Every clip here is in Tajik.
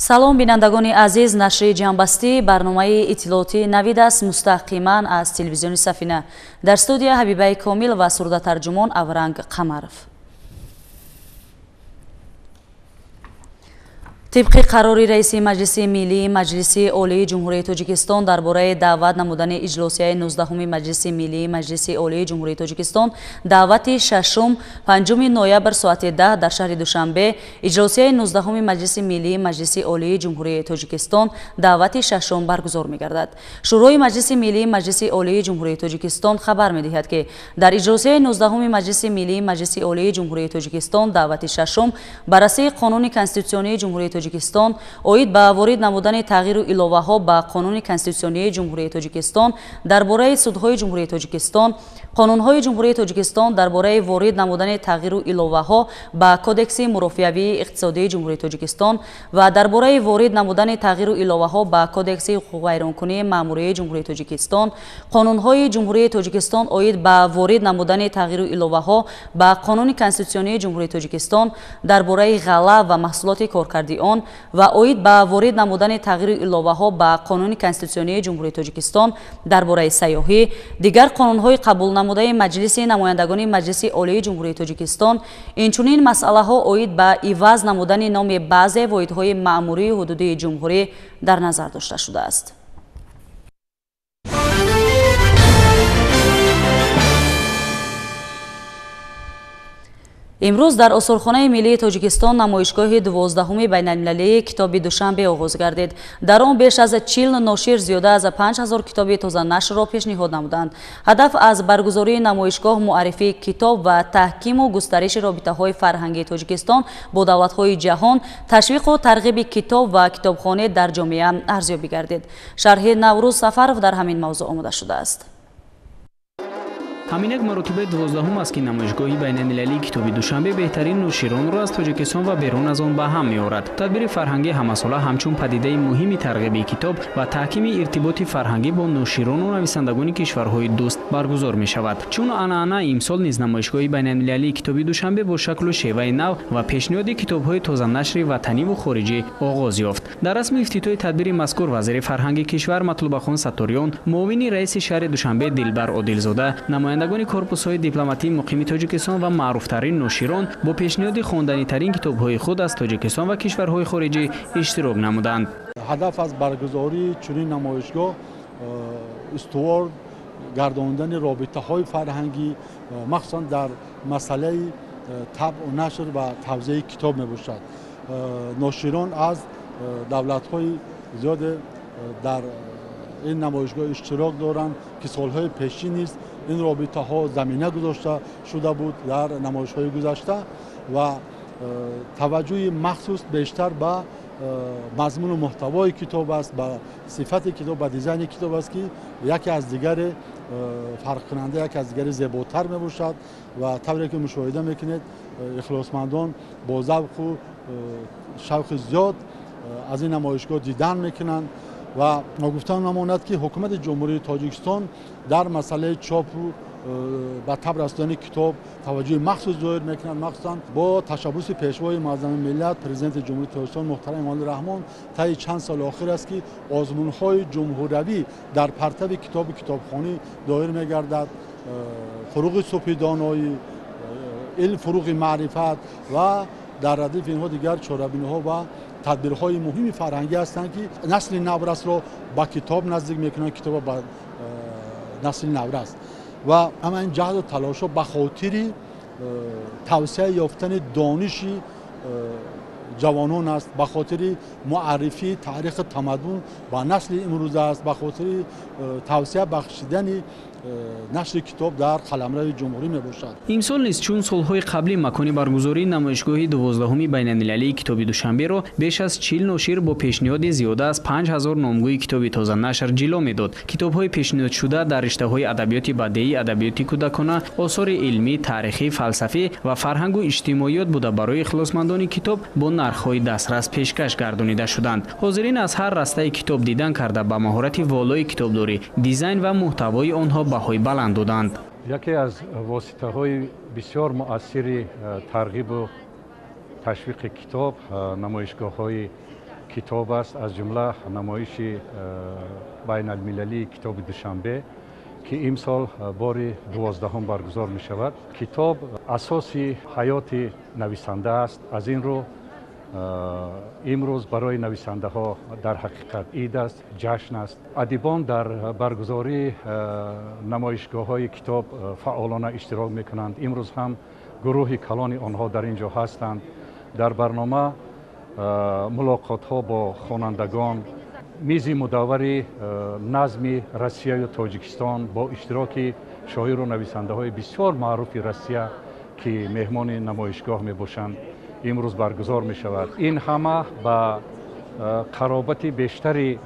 Салом, бинандагони азиз. Нашри ҷамъбастӣ барномаи иттилоотии Навид аст, мустақиман аз телевизиони Сафина. Дар студия Ҳабибаи Комил ва сурдатарҷумон Авранг Қамаров. Тибқи қарори раиси Маҷлиси Миллии Маҷлиси Олии Ҷумҳурии Тоҷикистон дар бораи даъват намудани иҷлосияи 19-уми Маҷлиси Миллии Маҷлиси Олии Ҷумҳурии Тоҷикистон даъвати шашум, 5 ноябр соати 10 дар шаҳри Душанбе иҷлосияи 19-уми Маҷлиси Миллии Маҷлиси Олии Ҷумҳурии Тоҷикистон даъвати шашум баргузор мегардад. Шӯрои Маҷлиси Миллии Маҷлиси Олии Ҷумҳурии Тоҷикистон хабар медиҳад, ки дар иҷлосияи 19-уми Маҷлиси Миллии Маҷлиси Олии Ҷумҳурии Тоҷикистон даъвати шашум баррасии Қонуни Конститутсионии Ҷумҳурии Тоҷикистон оид ба ворид намудани тағйиру иловаҳо ба Қонуни Конститутсионии Ҷумҳурии Тоҷикистон дар бораи судҳои Ҷумҳурии Тоҷикистон, Қонунҳои Ҷумҳурии Тоҷикистон дар бораи ворид намудани тағйиру иловаҳо ба Кодекси мурофиавии иқтисодии Ҷумҳурии Тоҷикистон ва дар бораи ворид намудани тағйиру иловаҳо ба Кодекси ҳуқуқвайронкунии маъмурии Ҷумҳурии Тоҷикистон, Қонунҳои Ҷумҳурии Тоҷикистон оид ба ворид намудани тағйиру иловаҳо ба Қонуни Конститутсионии Ҷумҳурии Тоҷикистон дар бораи ғалла ва маҳсулоти коркарди он ва оид ба ворид намудани тағйиру иловаҳо ба Қонуни Конститутсионии Ҷумҳурии Тоҷикистон дар бораи сайёҳӣ, дигар қонунҳои қабулнамудаи Маҷлиси намояндагони Маҷлиси Олии Ҷумҳурии Тоҷикистон, инчунин масъалаҳо оид ба иваз намудани номи баъзе воҳидҳои маъмурии ҳудудии ҷумҳурӣ дар назар дошта шудааст. Имрӯз дар Осорхонаи миллии Тоҷикистон намоишгоҳи 12-уми байналмилалии китоби Душанбе оғоз гардид. Дар он беш аз 40 ношир зиёда аз 5000 китоби тозанашрро пешниҳод намуданд. Ҳадаф аз баргузории намоишгоҳ муаррифии китоб ва таҳкиму густариши робитаҳои фарҳангии Тоҷикистон бо давлатҳои ҷаҳон, ташвиқу тарғиби китоб ва китобхонӣ дар ҷомеа арзёбӣ гардид. Шарҳи Наврӯз Сафаров дар ҳамин мавзӯъ омода шудааст. Ҳамин як маротибаи 12-ум аст, ки намоишгоҳи байналмилалии китоби Душанбе беҳтарин ноширонро аз Тоҷикистон ва берун аз он ба ҳам меорад. Тадбири фарҳангӣ ҳамасола ҳамчун падидаи муҳими тарғиби китоб ва таҳкими иртиботи фарҳангӣ бо ноширону нависандагони кишварҳои дӯст баргузор мешавад. Чун анъана, имсол низ намоишгоҳи байналмилалии китоби Душанбе бо шаклу шеваи нав ва пешниҳоди китобҳои тозанашри ватаниву хориҷӣ оғоз ёфт. Дар расми ифтитоҳи тадбири мазкур вазири фарҳанги кишвар Матлубахон Сатториён, муовини раиси шаҳри Душанбе Дилбар Одилзода, намояндагони корпусҳои дипломатии муқими Тоҷикистон ва маъруфтарин ноширон бо пешниҳоди хонданитарин китобҳои худ аз Тоҷикистон ва кишварҳои хориҷӣ иштирок намуданд. Ҳадаф аз баргузории чунин намоишгоҳ устувор гардондани робитаҳои фарҳангӣ, махсусан дар масъалаи табъу нашр ва тавзеи китоб мебошад. Ноширон аз давлатҳои зиёде дар ин намоишгоҳ иштирок доранд, ки солҳои пешин низ ин робитаҳо замина гузошта шуда буд дар намоишҳои гузашта ва таваҷҷӯҳи махсус бештар ба мазмуну муҳтавои китоб аст, ба сифати китоб, ба дизайни китоб аст, ки яке аз дигаре фарқкунанда, яке аз дигаре зеботар мебошад. Ва тавре ки мушоҳида мекунед, ихлосмандон бо завқу шавқи зиёд аз ин намоишгоҳ дидан мекунанд. Ва ногуфта намонад, ки ҳукумати Ҷумҳурии Тоҷикистон дар масъалаи чопу ба таб расидани китоб таваҷҷӯҳи махсус зоҳир мекунад. Махсусан бо ташаббуси Пешвои муаззами миллат, Президенти Ҷумҳурии Тоҷикистон муҳтарам Эмомалӣ Раҳмон таи чанд соли охир аст, ки озмунҳои ҷумҳуравӣ дар партави китобу китобхонӣ доир мегардад. Фуруғи субҳи доноӣ, илм фуруғи маърифат ва дар радифи инҳо дигар чорабиниҳо ва тадбирҳои муҳими фарҳангӣ ҳастанд, ки насли наврасро ба китоб наздик мекунанд, китобро ба насли наврас. Ва ҳама ин ҷаҳду талошҳо ба хотири тавсия ёфтани дониши ҷавонон аст, ба хотири муаррифии таърихи тамаддун ба насли имрӯза аст, ба хотири тавсия бахшидани нашри китоб дар қаламрави ҷумҳурӣ мебошад. Имсол низ чун солҳои қаблӣ макони баргузории намоишгоҳи 12-уми байналмилалии китоби Душанберо беш аз 40 ношир бо пешниҳоди зиёда аз 5000 номгӯи китоби тозанашр ҷило медод. Китобҳои пешниҳодшуда дар риштаҳои адабиёти бадеӣ, адабиёти кӯдакона, осори илмӣ, таърихӣ, фалсафӣ ва фарҳангу иҷтимоиёт буда барои ихлосмандони китоб бо нархҳои дастрас пешкаш гардонида шуданд. Ҳозирин аз ҳар растаи китоб дидан карда ба маҳорати волои китобдорӣ, дизайн ва муҳтавои онҳо баҳои баланд доданд. Яке аз воситаҳои бисёр муассири тарғибу ташвиқи китоб намоишгоҳҳои китоб аст, аз ҷумла намоиши байналмилалии китоби Душанбе, ки имсол бори 12-ум баргузор мешавад. Китоб асоси ҳаёти нависанда аст. Аз ин рӯ имрӯз барои нависандаҳо дар ҳақиқат ид аст, ҷашн аст. Адибон дар баргузории намоишгоҳҳои китоб фаъолона иштирок мекунанд. Имрӯз ҳам гурӯҳи калони онҳо дар ин ҷо ҳастанд. Дар барнома мулоқотҳо бо хонандагон, мизи мудаввари назми Россияю Тоҷикистон бо иштироки шоиру нависандаҳои бисёр маъруфи Россия, ки меҳмони намоишгоҳ мебошанд, имрӯз баргузор мешавад. Ин ҳама ба қаробати бештари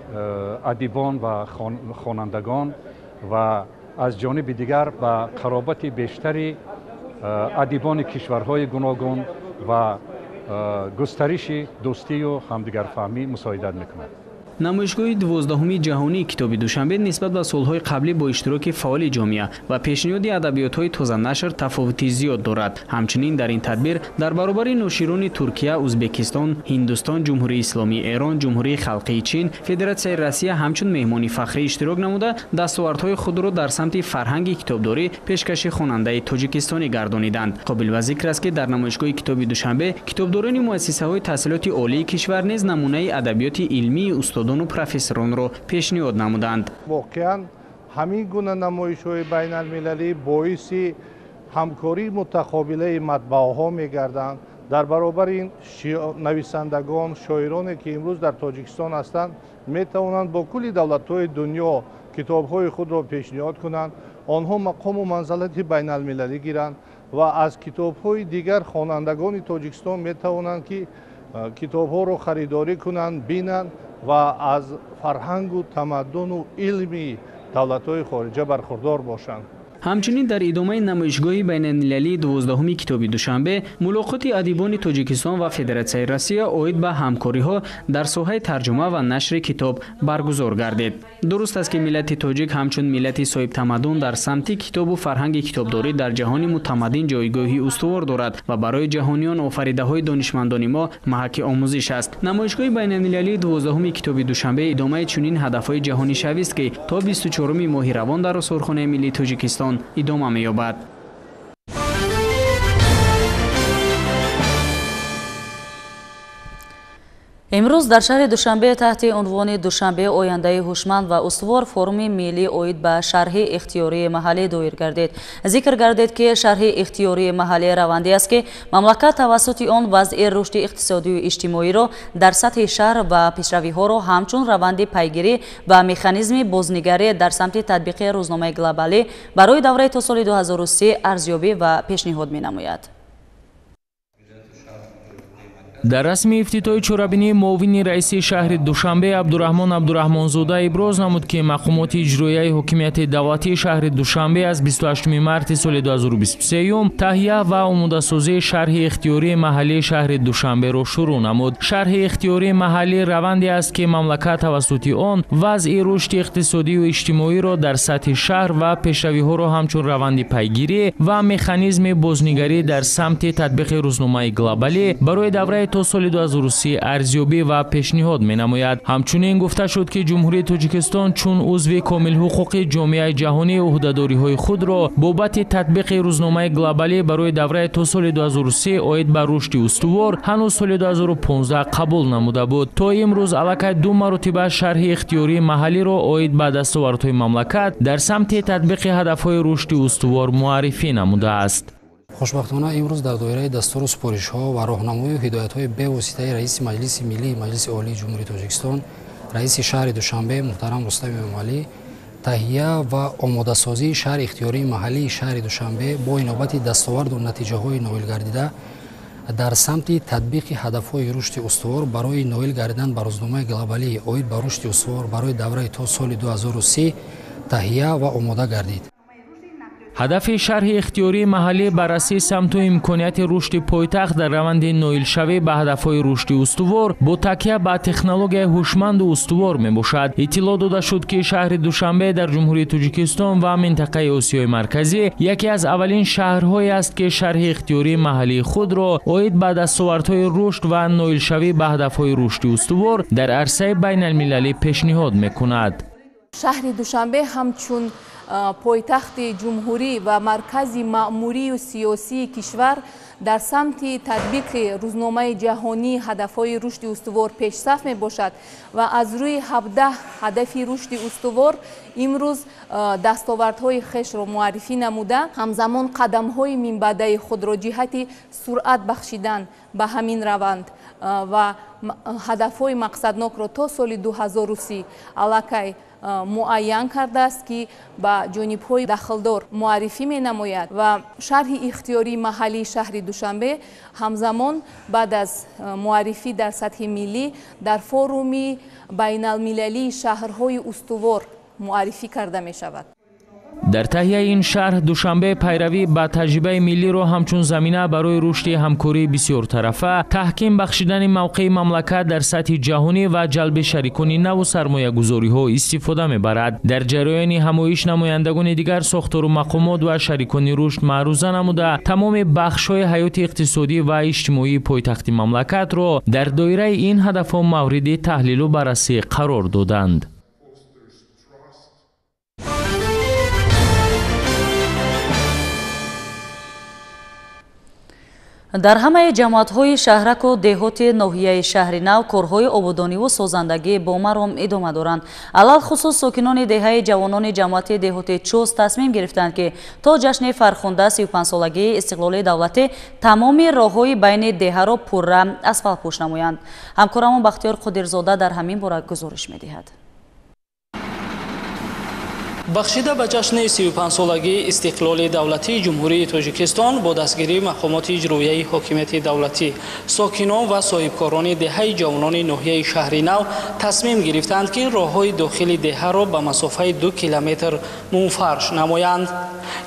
адибон ва хонандагон ва аз ҷониби дигар ба қаробати бештари адибони кишварҳои гуногун ва густариши дӯстию ҳамдигарфаҳмӣ мусоидат мекунад. Намоишгоҳи 12-уми ҷаҳонии китоби Душанбе нисбат ба солҳои қаблӣ бо иштироки фаъоли ҷомеа ва пешниҳоди адабиётҳои тозанашр тафовути зиёд дорад. Ҳамчунин дар ин тадбир дар баробари ноширони Туркия, Узбекистон, Ҳиндустон, Ҷумҳурии Исломии Эрон, Ҷумҳурии Халқии Чин, Федератсияи Россия ҳамчун меҳмони фахрӣ иштирок намуда, дастовардҳои худро дар самти фарҳанги китобдорӣ пешкаши хонандаи тоҷикистонӣ гардониданд. Қобил ба зикр аст, ки дар намоишгоҳи китоби Душанбе китобдорони муассисаҳои таҳсилоти олии кишвар низ намунаи адабиёти илмии устодону профессоронро пешниҳод намуданд. Воқеан ҳамин гуна намоишҳои байналмилалӣ боиси ҳамкории мутақобилаи матбааҳо мегарданд. Дар баробари ин нависандагон, шоироне ки имрӯз дар Тоҷикистон ҳастанд, метавонанд бо кулли давлатҳои дунё китобҳои худро пешниҳод кунанд, онҳо мақому манзалати байналмилалӣ гиранд ва аз китобҳои дигар хонандагони Тоҷикистон метавонанд ки китобҳоро харидорӣ кунанд, бинанд ва аз фарҳангу тамаддуну илми давлатҳои хориҷа бархурдор бошанд. Ҳамчунин дар идомаи намоишгоҳи байналмилалии 12-уми китоби Душанбе мулоқоти адибони Тоҷикистон ва Федератсияи Россия оид ба ҳамкориҳо дар соҳаи тарҷума ва нашри китоб баргузор гардид. Дуруст аст, ки миллати тоҷик ҳамчун миллати соҳибтамаддун дар самти китобу фарҳанги китобдорӣ дар ҷаҳони мутамаддин ҷойгоҳи устувор дорад ва барои ҷаҳониён офаридаҳои донишмандони мо маҳаки омӯзиш аст. Намоишгоҳи байналмилалии 12-уми китоби Душанбе идомаи чунин ҳадафҳои ҷаҳонишавист, ки то 24-уми моҳи равон дар Осорхонаи миллии Тоҷикистон идома меёбад. Имрӯз дар шаҳри Душанбе таҳти унвони Душанбе ояндаи ҳушманд ва устувор форуми миллӣ оид ба шарҳи ихтиёрии маҳаллӣ доир гардид. Зикр гардид, ки шарҳи ихтиёрии маҳаллӣ равандӣ аст, ки мамлакат тавассути он вазъи рушди иқтисодию иҷтимоиро дар сатҳи шаҳр ва пешравиҳоро ҳамчун раванди пайгирӣ ва механизми бознигарӣ дар самти татбиқи рӯзномаи глобалӣ барои давраи то соли 2030 арзёбӣ ва пешниҳод менамояд. Дар расми ифтитоҳи чорабинии муовини раиси шаҳри Душанбе Абдураҳмон Абдураҳмонзода иброз намуд, ки мақомоти иҷроияи ҳокимияти давлатии шаҳри Душанбе аз 28 марти соли 2023 таҳия ва омодасозии шарҳи ихтиёрии маҳаллии шаҳри Душанберо шурӯъ намуд. Шарҳи ихтиёрии маҳаллӣ раванде аст, ки мамлакат тавассути он вазъи рушди иқтисодию иҷтимоиро дар сатҳи шаҳр ва пешравиҳоро ҳамчун раванди пайгирӣ ва механизми бознигарӣ дар самти татбиқи рӯзномаи глобалӣ барои давраи то соли 2030 арзёбӣ ва пешниҳод менамояд. Ҳамчунин гуфта шуд, ки Ҷумҳурии Тоҷикистон чун узви комилҳуқуқи ҷомеаи ҷаҳонӣ ӯҳдадориҳои худро бобати татбиқи рӯзномаи глобалӣ барои давраи то соли 2030 оид ба рушди устувор ҳанӯз соли 2015 қабул намуда буд. То имрӯз аллакай ду маротиба шарҳи ихтиёрии маҳаллиро оид ба дастовардҳои мамлакат дар самти татбиқи ҳадафҳои рушди устувор муаррифӣ намудааст. Хушбахтона имрӯз дар доираи дастуру супоришҳо ва роҳнамою ҳидоятҳои бевоситаи раиси Маҷлиси Миллии Маҷлиси Олии Ҷумҳурии Тоҷикистон, раиси шаҳри Душанбе муҳтарам Рустам Эмомалӣ таҳия ва омодасозии шаҳри ихтиёрии маҳаллии шаҳри Душанбе бо инобати дастоварду натиҷаҳои ноил гардида дар самти татбиқи ҳадафҳои рушди устувор барои ноил гардан ба рӯзномаи глобалӣ оид ба рушди устувор барои давраи то соли 2030 таҳия ва омода гардид. Ҳадафи шарҳи ихтиёрии маҳаллӣ баррасии самту имконияти рушди пойтахт дар раванди ноилшавӣ ба ҳадафҳои рушди устувор бо такя ба технологияи ҳушманду устувор мебошад. Иттилоъ дода шуд, ки шаҳри Душанбе дар Ҷумҳурии Тоҷикистон ва минтақаи Осиёи Марказӣ яке аз аввалин шаҳрҳое аст, ки шарҳи ихтиёрии маҳаллии худро оид ба дастовардҳои рушд ва ноилшавӣ ба ҳадафҳои рушди устувор дар арсаи байналмилалӣ пешниҳод мекунад. Шаҳри Душанбе ҳамчун пойтахти ҷумҳурӣ ва маркази маъмурию сиёсии кишвар дар самти татбиқи рӯзномаи ҷаҳонии ҳадафҳои рушди устувор пешсаф мебошад ва аз рӯи 17 ҳадафи рушди устувор имрӯз дастовардҳои хешро муаррифӣ намуда, ҳамзамон қадамҳои минбаъдаи худро ҷиҳати суръат бахшидан ба ҳамин раванд ва ҳадафҳои мақсаднокро то соли 2030 аллакай муайян кардааст, ки ба ҷонибҳои дахлдор муаррифӣ менамояд. Ва шарҳи ихтиёрии маҳаллии шаҳри Душанбе ҳамзамон баъд аз муаррифӣ дар сатҳи миллӣ дар форуми байналмилалии шаҳрҳои устувор муаррифӣ карда мешавад. Дар таҳияи ин шарҳ Душанбе пайравӣ ба таҷрибаи миллиро ҳамчун замина барои рушди ҳамкории бисёртарафа, таҳким бахшидани мавқеи мамлакат дар сатҳи ҷаҳонӣ ва ҷалби шарикони наву сармоягузориҳо истифода мебарад. Дар ҷараёни ҳамоиш намояндагони дигар сохтору мақомот ва шарикони рушд маъруза намуда, тамоми бахшҳои ҳаёти иқтисодӣ ва иҷтимоии пойтахти мамлакатро дар доираи ин ҳадафҳо мавриди таҳлилу баррасӣ қарор доданд. Дар ҳамаи ҷамоатҳои шаҳраку деҳоти ноҳияи шаҳри нав корҳои ободониву созандагӣ бо маром идома доранд. Алалхусус сокинони деҳаи ҷавонони ҷамоати деҳоти Чӯз тасмим гирифтанд, ки то ҷашни фархунда 35-солагии истиқлоли давлатӣ тамоми роҳҳои байни деҳаро пурра асфалтпӯш намоянд. Ҳамкорамон Бахтиёр Қодирзода дар ҳамин бора гузориш медиҳад. Бахшида ба ҷашни 35-солагии истиқлоли давлатии Ҷумҳурии Тоҷикистон бо дастгирии мақомоти иҷроияи ҳокимияти давлатӣ, сокинон ва соҳибкорони деҳаи ҷавонони ноҳияи шаҳри нав тасмим гирифтанд, ки роҳҳои дохили деҳаро ба масофаи 2 километр мунфарш намоянд.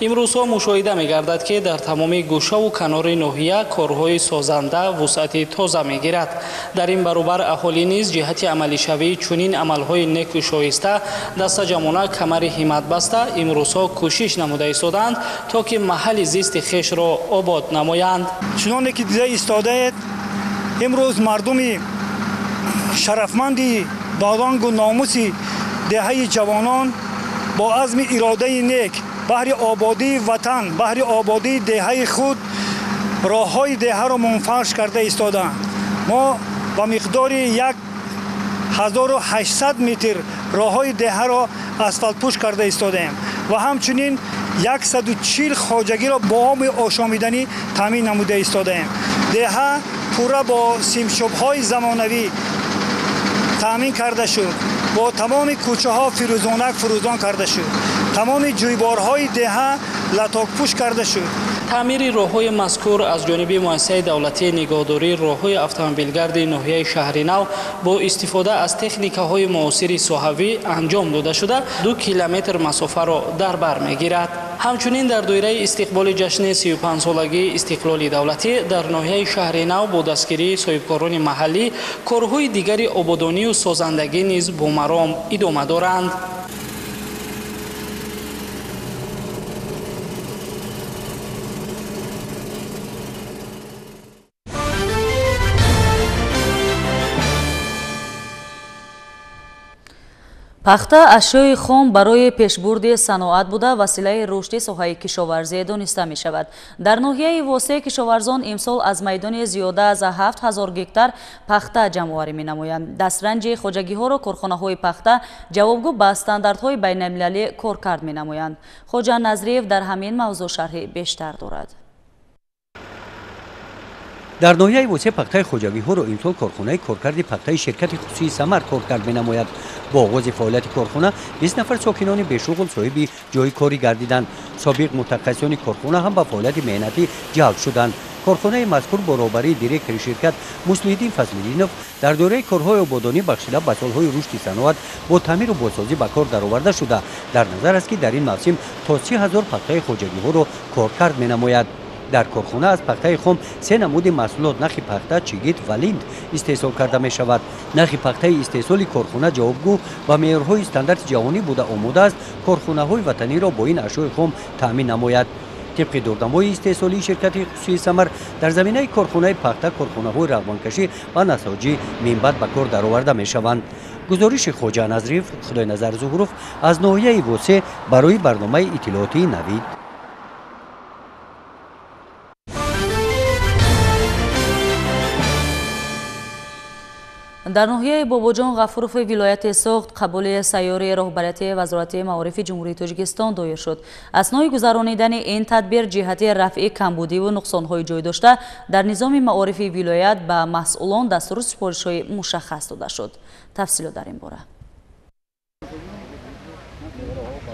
Имрӯзҳо мушоҳида мегардад, ки дар тамоми гӯшаву канори ноҳия корҳои созанда вусъати тоза мегирад. Дар ин баробар аҳолӣ низ ҷиҳати амалишавии чунин амалҳои неку шоиста дастаҷамона камари ҳиммат баста имрӯзҳо кӯшиш намуда истодаанд, то ки маҳалли зисти хешро обод намоянд. Чуноне ки дида истодаед, имрӯз мардуми шарафманди балангу номуси деҳаи ҷавонон бо азми иродаи нек баҳри ободии ватан, баҳри ободии деҳаи худ роҳҳои деҳаро мунфарш карда истодаанд. Мо ба миқдори 1800 метр роҳҳои деҳаро асфалтпӯш карда истодаем ва ҳамчунин 140 хоҷагиро бо оби ошомиданӣ таъмин намуда истодаем. Деҳа пурра бо симшобҳои замонавӣ таъмин карда шуд, бо тамоми кӯчаҳо фирӯзонак фурӯзон карда шуд, тамоми ҷӯйборҳои деҳа латокпӯш карда шуд. Таъмири роҳҳои мазкур аз ҷониби муассисаи давлатии нигоҳдории роҳҳои автомобилгарди ноҳияи шаҳри нав бо истифода аз техникаҳои муосири соҳавӣ анҷом дода шуда, 2 километр масофаро дар бар мегирад. Ҳамчунин дар доираи истиқболи ҷашни 35-солагии истиқлоли давлатӣ дар ноҳияи шаҳри нав бо дастгирии соҳибкорони маҳаллӣ корҳои дигари ободонию созандагӣ низ бо маром идома доранд. Пахта ашёи хом барои пешбурди саноат буда василаи рушди соҳаи кишоварзӣ дониста мешавад. Дар ноҳияи Восеъ кишоварзон имсол аз майдони зиёда аз 7000 гектар пахта ҷамъоварӣ менамоянд. Дастранҷи хоҷагиҳоро корхонаҳои пахта ҷавобгӯ ба стандартҳои байналмилалӣ коркард менамоянд. Хоҷа Назриев дар ҳамин мавзӯъ шарҳи бештар дорад. Дар ноҳияи Восеъ пахтаи хоҷагиҳоро имсол корхонаи коркарди пахтаи ширкати хусусии Самар коркард менамояд. Бо оғози фаъолияти корхона 20 нафар сокинони бешуғл соҳиби ҷойи корӣ гардиданд. Собиқ мутахассисони корхона ҳам ба фаъолияти меҳнатӣ ҷалб шуданд. Корхонаи мазкур бо роҳбарии директори ширкат Муслиҳиддин Фазлиддинов дар доираи корҳои ободонӣ бахшида ба солҳои рушди саноат бо таъмиру бозсозӣ ба кор дароварда шуда, дар назар аст, ки дар ин мавсим то 30 ҳазор пахтаи хоҷагиҳоро коркард менамояд. Дар корхона аз пахтаи хом се намуди маҳсулот: нахи пахта, чигит ва линд истеҳсол карда мешавад. Нахи пахтаи истеҳсоли корхона ҷавобгӯ ба меъёрҳои стандарти ҷаҳонӣ буда, омода аст корхонаҳои ватаниро бо ин ашёи хом таъмин намояд. Тибқи дурнамои истеҳсолии ширкати хусусии Самар, дар заминаи корхонаи пахта корхонаҳои рағбанкашӣ ва насоҷӣ минбаъд ба кор дароварда мешаванд. Гузориши Хоҷа Назриев, Худойназар Зуҳуров аз ноҳияи Восе барои барномаи иттилоотии Навид. Дар ноҳияи Бобоҷон Ғафурови вилояти Суғд қабули сайёри роҳбарияти Вазорати маорифи Ҷумҳурии Тоҷикистон доир шуд. Аснои гузаронидани ин тадбир ҷиҳати рафъи камбудиву нуқсонҳои ҷой дошта дар низоми маорифи вилоят ба масъулон дастуру супоришҳои мушаххас дода шуд. Тафсилот дар ин бора.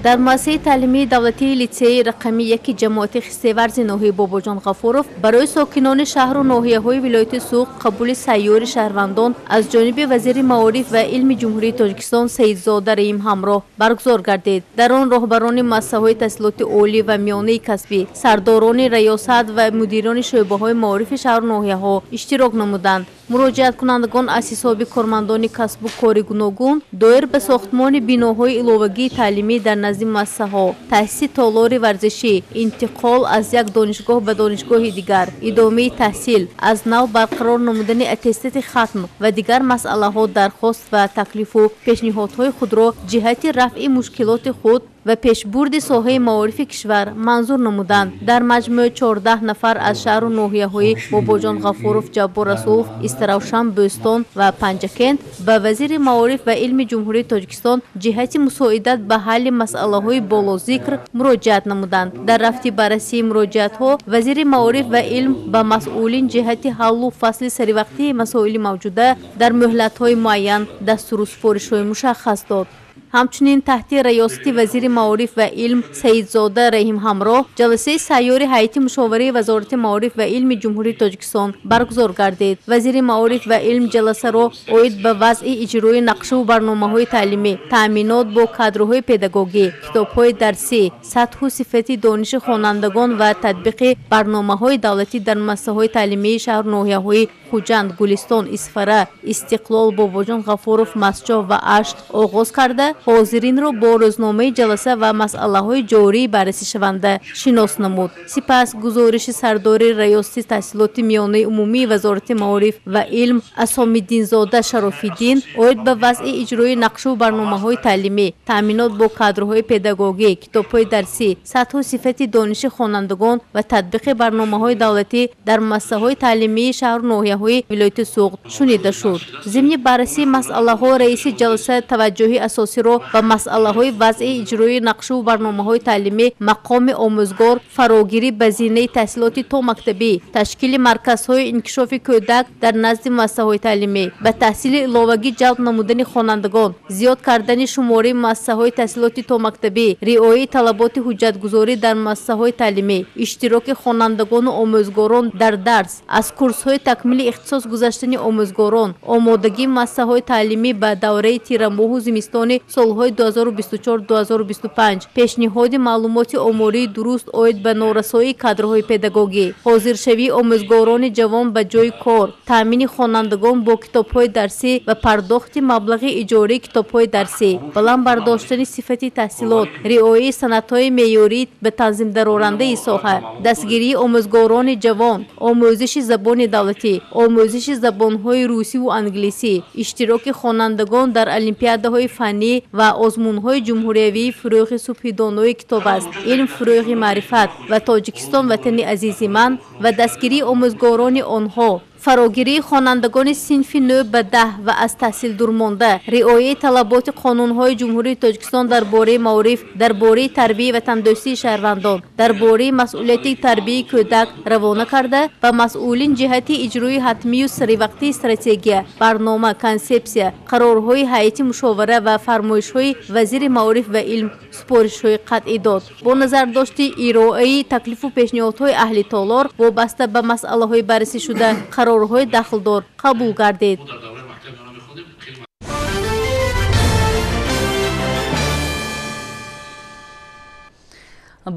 Дар муассисаи таълимии давлатии литсеи рақами 1 ҷамоати Хистеварзи ноҳияи Бобоҷон Ғафуров барои сокинони шаҳру ноҳияҳои вилояти Суғд қабули сайёри шаҳрвандон аз ҷониби вазири маориф ва илми Ҷумҳурии Тоҷикистон Саидзода Раим ҳамроҳ баргузор гардид. Дар он роҳбарони муассисаҳои таҳсилоти олӣ ва миёнаи касбӣ, сардорони раёсат ва мудирони шӯъбаҳои маорифи шаҳру ноҳияҳо иштирок намуданд. Муроҷиаткунандагон аз ҳисоби кормандони касбу кори гуногун доир ба сохтмони биноҳои иловагии таълимӣ дар назди муассисаҳо, таъсиси толори варзишӣ, интиқол аз як донишгоҳ ба донишгоҳи дигар, идомаи таҳсил, аз нав барқарор намудани аттестати хатм ва дигар масъалаҳо дархост ва таклифу пешниҳодҳои худро ҷиҳати рафъи мушкилоти худ ва пешбурди соҳаи маорифи кишвар манзур намуданд. Дар маҷмӯъ 14 нафар аз шаҳру ноҳияҳои Бобоҷон Ғафуров, Ҷаббор Расулов, Истаравшан, Бӯстон ва Панҷакент ба вазири маориф ва илми Ҷумҳурии Тоҷикистон ҷиҳати мусоидат ба ҳалли масъалаҳои болозикр муроҷиат намуданд. Дар рафти баррасии муроҷиатҳо вазири маориф ва илм ба масъулин ҷиҳати ҳаллу фасли саривақтии масоили мавҷуда дар муҳлатҳои муайян дастуру супоришҳои мушаххас дод. Ҳамчунин таҳти раёсати вазири маориф ва илм Саидзода Раҳим ҳамроҳ ҷаласаи сайёри ҳайати мушовараи Вазорати маориф ва илми Ҷумҳурии Тоҷикистон баргузор гардид. Вазири маориф ва илм ҷаласаро оид ба вазъи иҷрои нақшаву барномаҳои таълимӣ, таъминот бо кадрҳои педагогӣ, китобҳои дарсӣ, сатҳу сифати дониши хонандагон ва татбиқи барномаҳои давлатӣ дар муассисаҳои таълимии шаҳру ноҳияҳои Хуҷанд, Гулистон, Исфара, Истиқлол, Бобоҷон Ғафуров, Мастчоҳ ва Ашт оғоз карда, ҳозиринро бо рӯзномаи ҷаласа ва масъалаҳои ҷории баррасишаванда шинос намуд. Сипас гузориши сардори раёсати таҳсилоти миёнаи умумии Вазорати маориф ва илм Асомиддинзода Шарофиддин оид ба вазъи иҷрои нақшаву барномаҳои таълимӣ, таъминот бо кадрҳои педагогӣ, китобҳои дарсӣ, сатҳу сифати дониши хонандагон ва татбиқи барномаҳои давлатӣ дар муассисаҳои таълимии шаҳру ноҳияҳои вилояти Суғд шунида шуд. Зимни баррасии масъалаҳо раиси ҷаласа таваҷҷӯҳи асосиро ба масъалаҳои вазъи иҷрои нақшаву барномаҳои таълимӣ, мақоми омӯзгор, фарогирӣ ба зинаи таҳсилоти томактабӣ, ташкили марказҳои инкишофи кӯдак дар назди муассисаҳои таълимӣ, ба таҳсили иловагӣ ҷалб намудани хонандагон, зиёд кардани шумораи муассисаҳои таҳсилоти томактабӣ, риояи талаботи ҳуҷҷатгузорӣ дар муассисаҳои таълимӣ, иштироки хонандагону омӯзгорон дар дарс, аз курсҳои такмили ихтисос гузаштани омӯзгорон, омодагии муассисаҳои таълимӣ ба давраи тирамоҳу зимистони солҳои 2024-2025, пешниҳоди маълумоти омории дуруст оид ба норасоии кадрҳои педагогӣ, ҳозиршавии омӯзгорони ҷавон ба ҷойи кор, таъмини хонандагон бо китобҳои дарсӣ ва пардохти маблағи иҷораи китобҳои дарсӣ, баланд бардоштани сифати таҳсилот, риояи санадҳои меъёрӣ ба танзимдарорандаи соҳа, дастгирии омӯзгорони ҷавон, омӯзиши забони давлатӣ, омӯзиши забонҳои русиву англисӣ, иштироки хонандагон дар олимпиадаҳои фаннӣ ва озмунҳои ҷумҳуриявии фурӯғи субҳи донои китоб аст, илм фурӯғи маърифат ва Тоҷикистон ватани азизи ман ва дастгирии омӯзгорони онҳо, Фарогирии хонандагони синфи 9 ба 10 ва аз таҳсил дурмонда, риояи талаботи қонунҳои Ҷумҳурии Тоҷикистон дар бораи маориф, дар бораи тарбияи ватандӯстии шаҳрвандон, дар бораи масъулияти тарбияи кӯдак равона карда ба масъулин ҷиҳати иҷрои ҳатмию саривақтии стратегия, барнома, консепсия, қарорҳои ҳайати мушовара ва фармоишҳои вазири маориф ва илм супоришҳои қатъӣ дод. Бо назардошти ироаи таклифу пешниҳодҳои аҳли толор вобаста ба масъалаҳои баррасӣшуда қарорҳои дахлдор қабул гардид.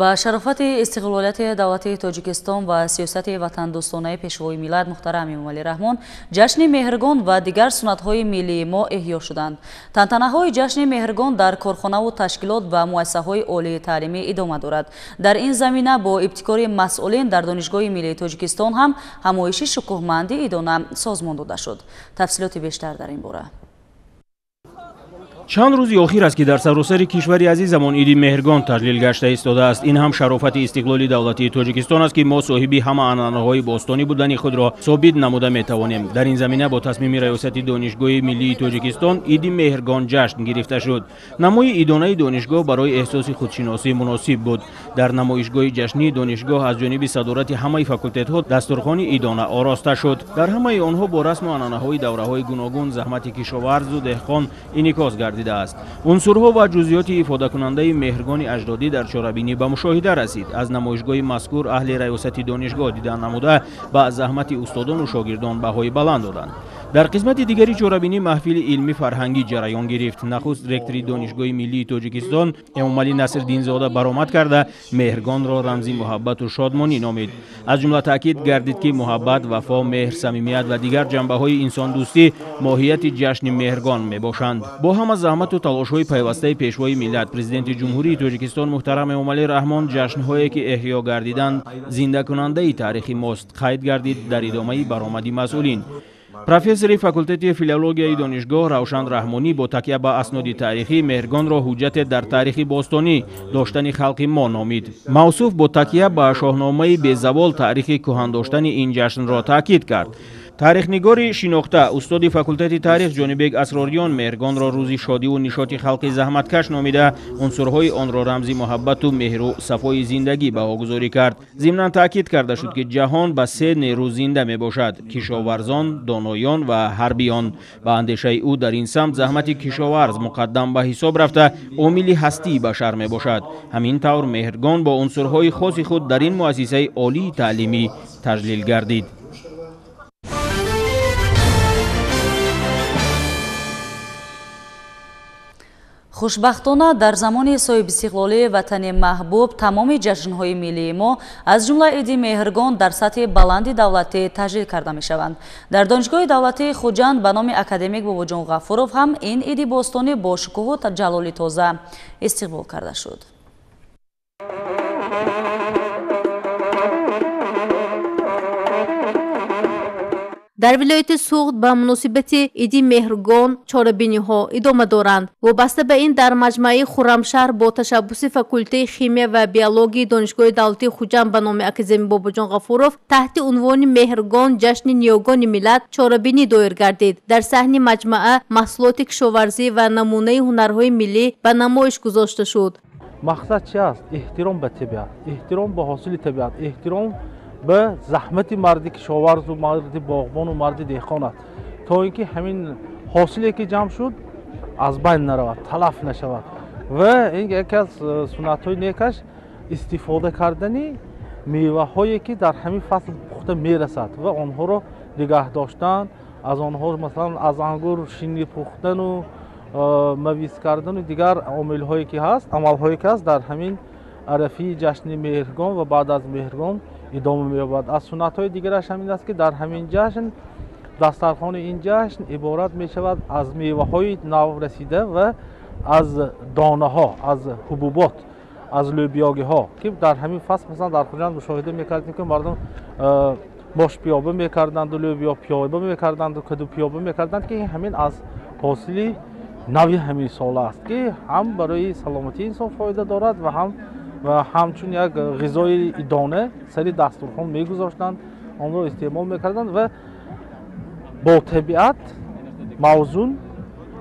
Ба шарофати истиқлолияти давлати Тоҷикистон ва сиёсати ватандӯстонаи пешвои миллат муҳтарам Эмомалӣ Раҳмон ҷашни Меҳргон ва дигар суннатҳои миллии мо эҳё шуданд. Тантанаҳои ҷашни Меҳргон дар корхонаву ташкилот ва муассисаҳои олии таълимӣ идома дорад. Дар ин замина бо ибтикори масъулин дар Донишгоҳи миллии Тоҷикистон ҳам ҳамоиши шукӯҳманди идона созмон дода шуд. Тафсилоти бештар дар ин бора. Чанд рӯзи охир аст, ки дар саросари кишвари азизамон иди Меҳргон таҷлил гашта истодааст. Ин ҳам шарофати истиқлоли давлатии Тоҷикистон аст, ки мо соҳиби ҳама анъанаҳои бостонӣ будани худро собит намуда метавонем. Дар ин замина бо тасмими раёсати Донишгоҳи миллии Тоҷикистон иди Меҳргон ҷашн гирифта шуд. Намои идонаи донишгоҳ барои эҳсоси худшиносӣ муносиб буд. Дар намоишгоҳи ҷашнии донишгоҳ аз ҷониби садорати ҳамаи факултетҳо дастурхони идона ороста шуд. Дар ҳамаи онҳо бо расму анъанаҳои давраҳои гуногун заҳмати кишоварзу деҳқон инъикос гардид. Унсурҳо ва ҷузъиёти ифодакунандаи меҳргони аҷдодӣ дар чорабинӣ ба мушоҳида расид. Аз намоишгоҳи мазкур аҳли раёсати донишгоҳ дидан намуда ба заҳмати устодону шогирдон баҳои баланд доданд. Дар қисмати дигари чорабинӣ маҳфили илмӣ фарҳангӣ ҷараён гирифт. Нахуст ректори Донишгоҳи миллии Тоҷикистон Эмомалӣ Насриддинзода баромад карда меҳргонро рамзи муҳаббату шодмонӣ номид. Аз ҷумла таъкид гардид, ки муҳаббат, вафо, меҳр, самимият ва дигар ҷанбаҳои инсондӯстӣ моҳияти ҷашни меҳргон мебошанд. Бо ҳама заҳмату талошҳои пайвастаи пешвои миллат, президенти Ҷумҳурии Тоҷикистон муҳтарам Эмомалӣ Раҳмон ҷашнҳое ки эҳё гардиданд зиндакунандаи таърихи мост, қайд гардид дар идомаи баромади масъулин. Профессори факултети филологияи донишгоҳ Равшан Раҳмонӣ бо такя ба асноди таърихӣ меҳргонро ҳуҷҷате дар таърихи бостонӣ доштани халқи мо номид. Мавсуф бо такя ба шоҳномаи безавол таърихи кӯҳан доштани ин ҷашнро таъкид кард. Таърихнигори шинохта, устоди факултети таърих Ҷонибек Асрориён меҳргонро рӯзи шодиву нишоти халқи заҳматкаш номида, унсурҳои онро рамзи муҳаббату меҳру сафои зиндагӣ баҳогузорӣ кард. Зимнан таъкид карда шуд, ки ҷаҳон ба се нерӯ зинда мебошад: кишоварзон, доноён ва ҳарбиён. Ба андешаи ӯ дар ин самт заҳмати кишоварз муқаддам ба ҳисоб рафта омили ҳастии башар мебошад. Ҳамин тавр меҳргон бо унсурҳои хоси худ дар ин муассисаи олии таълимӣ таҷлил гардид. Хушбахтона дар замони соҳибистиқлолии ватани маҳбуб тамоми ҷашнҳои миллии мо аз ҷумла иди Меҳргон дар сатҳи баланди давлатӣ таҷлил карда мешаванд. Дар Донишгоҳи давлатии Хуҷанд ба номи академик Бобоҷон Ғафуров ҳам ин иди бостонӣ бо шукӯҳу ҷалоли тоза истиқбол карда шуд. Дар вилояти Суғд ба муносибати иди Меҳргон чорабиниҳо идома доранд. Вобаста ба ин дар маҷмааи Хуррамшаҳр бо ташаббуси факултети химия ва биологияи Донишгоҳи давлатии Хуҷанд ба номи академик Бобоҷон Ғафуров таҳти унвони Меҳргон ҷашни ниёгони миллат чорабинӣ доир гардид. Дар саҳни маҷмаа маҳсулоти кишоварзӣ ва намунаи ҳунарҳои миллӣ ба намоиш гузошта шуд. Мақсад чи аст? Эҳтиром ба табиат, эҳтиром ба ҳосили табиат, эҳтиром ба заҳмати марди кишоварзу марди боғбону марди деҳқон аст, то ин ки ҳамин ҳосиле ки ҷамъ шуд аз байн наравад, талаф нашавад. Ва ин яке аз суннатҳои некаш истифода кардани меваҳое ки дар ҳамин фасл пухта мерасад ва онҳоро нигаҳ доштан, аз онҳо масалан аз ангур шинӣ пухтану мавиз кардану дигар омилҳое ки ҳаст, амалҳое ки ҳаст дар ҳамин арафии ҷашни Меҳргон ва баъд аз Меҳргон идома меёбад. Аз суннатҳои дигараш ҳамин аст, ки дар ҳамин ҷашн дастархони ин ҷашн иборат мешавад аз меваҳои наврасида ва аз донаҳо, аз ҳубубот, аз лӯбиёгиҳо, ки дар ҳамин фасл масалан дар Хуҷанд мушоҳида мекардем, ки мардум мошпиёба мекарданду, лӯбиёпиёба мекарданду, кадупиёба мекарданд, ки ҳамин аз ҳосили нави ҳамин сол аст, ки ҳам барои саломатии инсон фоида дорад ва ҳам ва ҳамчун як ғизои идона сари дастурхон мегузоштанд, онро истеъмол мекарданд. Ва Бо табиат мавзун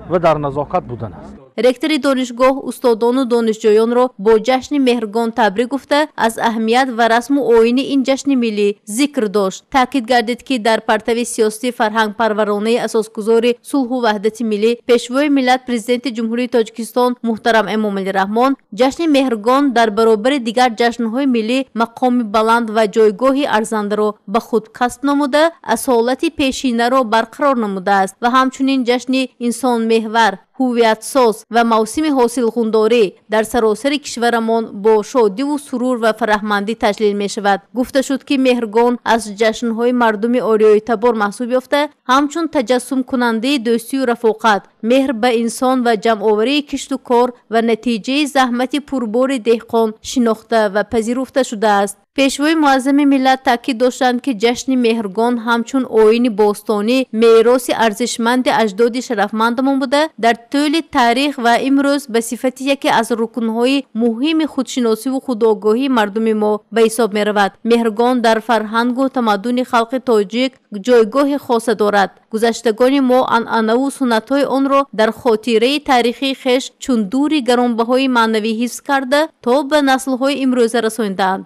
ва дар назокат будан аст. Ректори донишгоҳ устодону донишҷӯёнро бо ҷашни Меҳргон табрик гуфта, аз аҳамият ва расму оини ин ҷашни миллӣ зикр дошт. Таъкид гардид, ки дар партави сиёсати фарҳангпарваронаи асосгузори сулҳу ваҳдати миллӣ, Пешвои миллат, Президенти Ҷумҳурии Тоҷикистон муҳтарам Эмомалӣ Раҳмон, ҷашни Меҳргон дар баробари дигар ҷашнҳои миллӣ мақоми баланд ва ҷойгоҳи арзандаро ба худ касб намуда, асолати пешинаро барқарор намудааст ва ҳамчунин ҷашни инсонмеҳвар, ҳуввиятсоз ва мавсими ҳосилхундорӣ дар саросари кишварамон бо шодиву сурур ва фараҳмандӣ таҷлил мешавад. Гуфта шуд, ки Меҳргон аз ҷашнҳои мардуми ориёитабор маҳсуб ёфта, ҳамчун таҷассумкунандаи дӯстию рафоқат, меҳр ба инсон ва ҷамъоварии кишту кор ва натиҷаи заҳмати пурбори деҳқон шинохта ва пазируфта шудааст. Пешвои муаззами миллат таъкид доштанд, ки ҷашни Меҳргон ҳамчун оини бостонӣ мероси арзишманди аҷдоди шарафмандамон буда, дар тӯли таърих ва имрӯз ба сифати яке аз рукнҳои муҳими худшиносиву худогоҳии мардуми мо ба ҳисоб меравад. Меҳргон дар фарҳангу тамаддуни халқи тоҷик ҷойгоҳи хоса дорад. Гузаштагони мо анъанаву суннатҳои онро дар хотираи таърихии хеш чун дури гаронбаҳои маънавӣ ҳифз карда, то ба наслҳои имрӯза расонидаанд.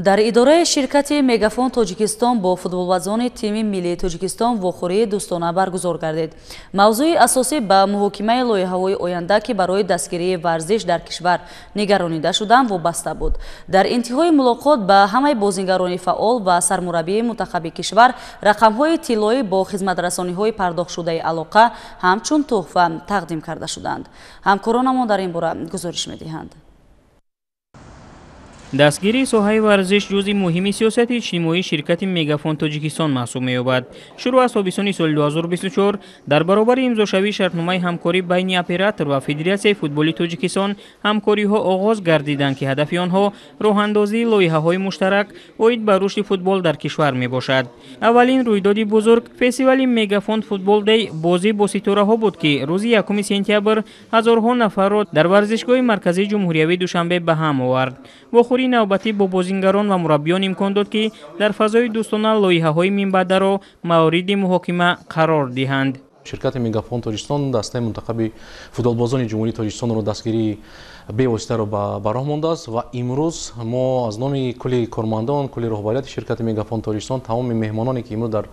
Дар идораи ширкати Мегафон Тоҷикистон бо футболбозони тими миллии Тоҷикистон вохӯрии дӯстона баргузор гардид. Мавзӯи асосӣ ба муҳокимаи лоиҳаҳои оянда, ки барои дастгирии варзиш дар кишвар нигаронида шуданд, вобаста буд. Дар интиҳои мулоқот ба ҳамаи бозингарони фаъол ва сармураббии мунтахаби кишвар рақамҳои тиллоӣ бо хизматрасониҳои пардохтшудаи алоқа ҳамчун тӯҳфа тақдим карда шуданд. Ҳамкоронамон дар ин бора гузориш медиҳанд. Дастгирии соҳаи варзиш ҷузъи муҳими сиёсати иҷтимоии ширкати Мегафон Тоҷикистон маҳсуб меёбад. Шурӯъ аз тобистони соли 2024 дар баробари имзошавии шартномаи ҳамкорӣ байни оператор ва Федератсияи футболи Тоҷикистон ҳамкориҳо оғоз гардиданд, ки ҳадафи онҳо роҳандозии лоиҳаҳои муштарак оид ба рушди футбол дар кишвар мебошад. Аввалин рӯйдоди бузург фестивали Мегафон Футбол Дей бозӣ бо ситораҳо буд, ки рӯзи 1 сентябр ҳазорҳо нафарро дар варзишгоҳи марказии ҷумҳуриявии Душанбе ба ҳам овард. Вохӯрии навбатӣ бо бозингарон ва мураббиён имкон дод, ки дар фазои дӯстона лоиҳаҳои минбаъдаро мавриди муҳокима қарор диҳанд. Ширкати Мегафон Тоҷикистон дастаи мунтахаби футболбозони Ҷумҳурии Тоҷикистонро дастгирии бевоситаро ба роҳ мондааст ва имрӯз мо аз номи кулли кормандон, кулли роҳбарияти ширкати Мегафон Тоҷикистон тамоми меҳмононе, ки имрӯз дар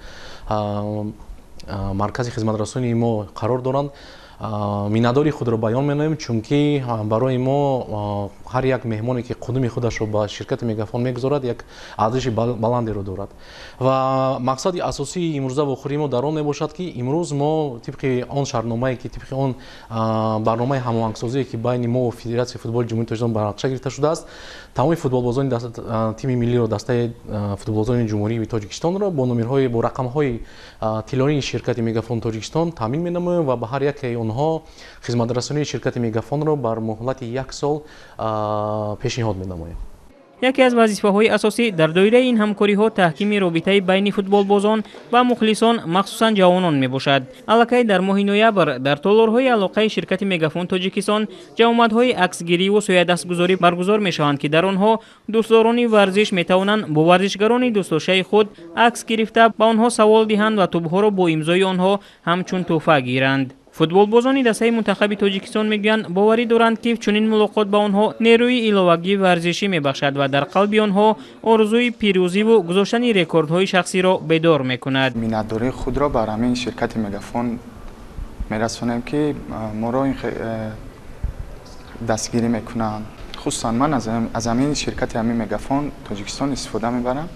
маркази хизматрасонии мо қарор доранд, миннатдории худро баён менамоем, чунки барои мо ҳар як меҳмоне, ки қудуми худашро ба ширкати Мегафон мегузорад, як арзиши баландеро дорад. Ва мақсади асосии имрӯза вохӯрии мо дар он мебошад, ки имрӯз мо тибқи он шартномае, ки тибқи он барномаи ҳамоҳангсозие, ки байни мо ва Федератсияи футболи Ҷумҳурии Тоҷикистон ба нақша гирифта шудааст, тамоми футболбозони тими миллиро, дастаи футболбозони Ҷумҳурии Тоҷикистонро бо номерҳои, бо рақамҳои тиллоии ширкати Мегафон Тоҷикистон таъмин менамоем ва ба ҳар якеи онҳо хизматрасонии ширкати Мегафонро бар муҳлати як сол пешниҳод менамоем. Яке аз вазифаҳои асосӣ дар доираи ин ҳамкориҳо таҳкими робитаи байни футболбозон ва мухлисон, махсусан ҷавонон мебошад. Аллакай дар моҳи ноябр дар толорҳои алоқаи ширкати Мегафон Тоҷикистон ҷамъомадҳои аксгириву соядастгузорӣ баргузор мешаванд, ки дар онҳо дӯстдорони варзиш метавонанд бо варзишгарони дӯстдоштаи худ акс гирифта, ба онҳо савол диҳанд ва тӯбҳоро бо имзои онҳо ҳамчун тӯҳфа гиранд. Футболбозони дастаи мунтахаби Тоҷикистон мегӯянд, боварӣ доранд, ки чунин мулоқот ба онҳо нерӯи иловагии варзишӣ мебахшад ва дар қалби онҳо орзуи пирӯзиву гузоштани рекордҳои шахсиро бедор мекунад. Миннатдории худро бар ҳамин ширкати Мегафон мерасонем, ки моро дастгирӣ мекунанд. Хусусан ман аз ҳамин ширкати ҳамин Мегафон Тоҷикистон истифода мебарам.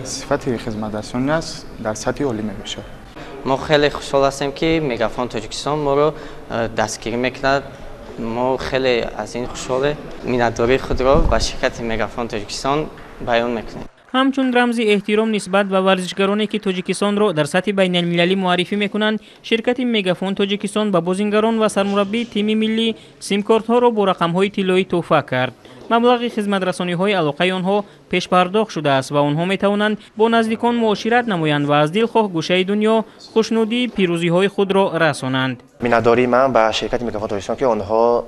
Сифати хизматрасонӣ аст дар сатҳи олӣ мебошад. Мо хеле хушҳол ҳастем, ки Мегафон Тоҷикистон моро дастгирӣ мекунад. Мо хеле аз ин хушҳолем. Миннатдории худро ба ширкати Мегафон Тоҷикистон баён мекунем. Ҳамчун рамзи эҳтиром нисбат ба варзишгароне, ки Тоҷикистонро дар сатҳи байналмилалӣ муаррифӣ мекунанд, ширкати Мегафон Тоҷикистон ба бозингарон ва сармураббии тими миллӣ симкортҳоро бо рақамҳои тиллоӣ тӯҳфа кард. Маблағи хизматрасониҳои алоқаи онҳо пешпардохт шудааст ва онҳо метавонанд бо наздикон муошират намоянд ва аз дилхоҳ гӯшаи дунё хушнудии пирӯзиҳои худро расонанд. Миннатдории ман ба ширкати Мегафон Тоҷикистон, ки онҳо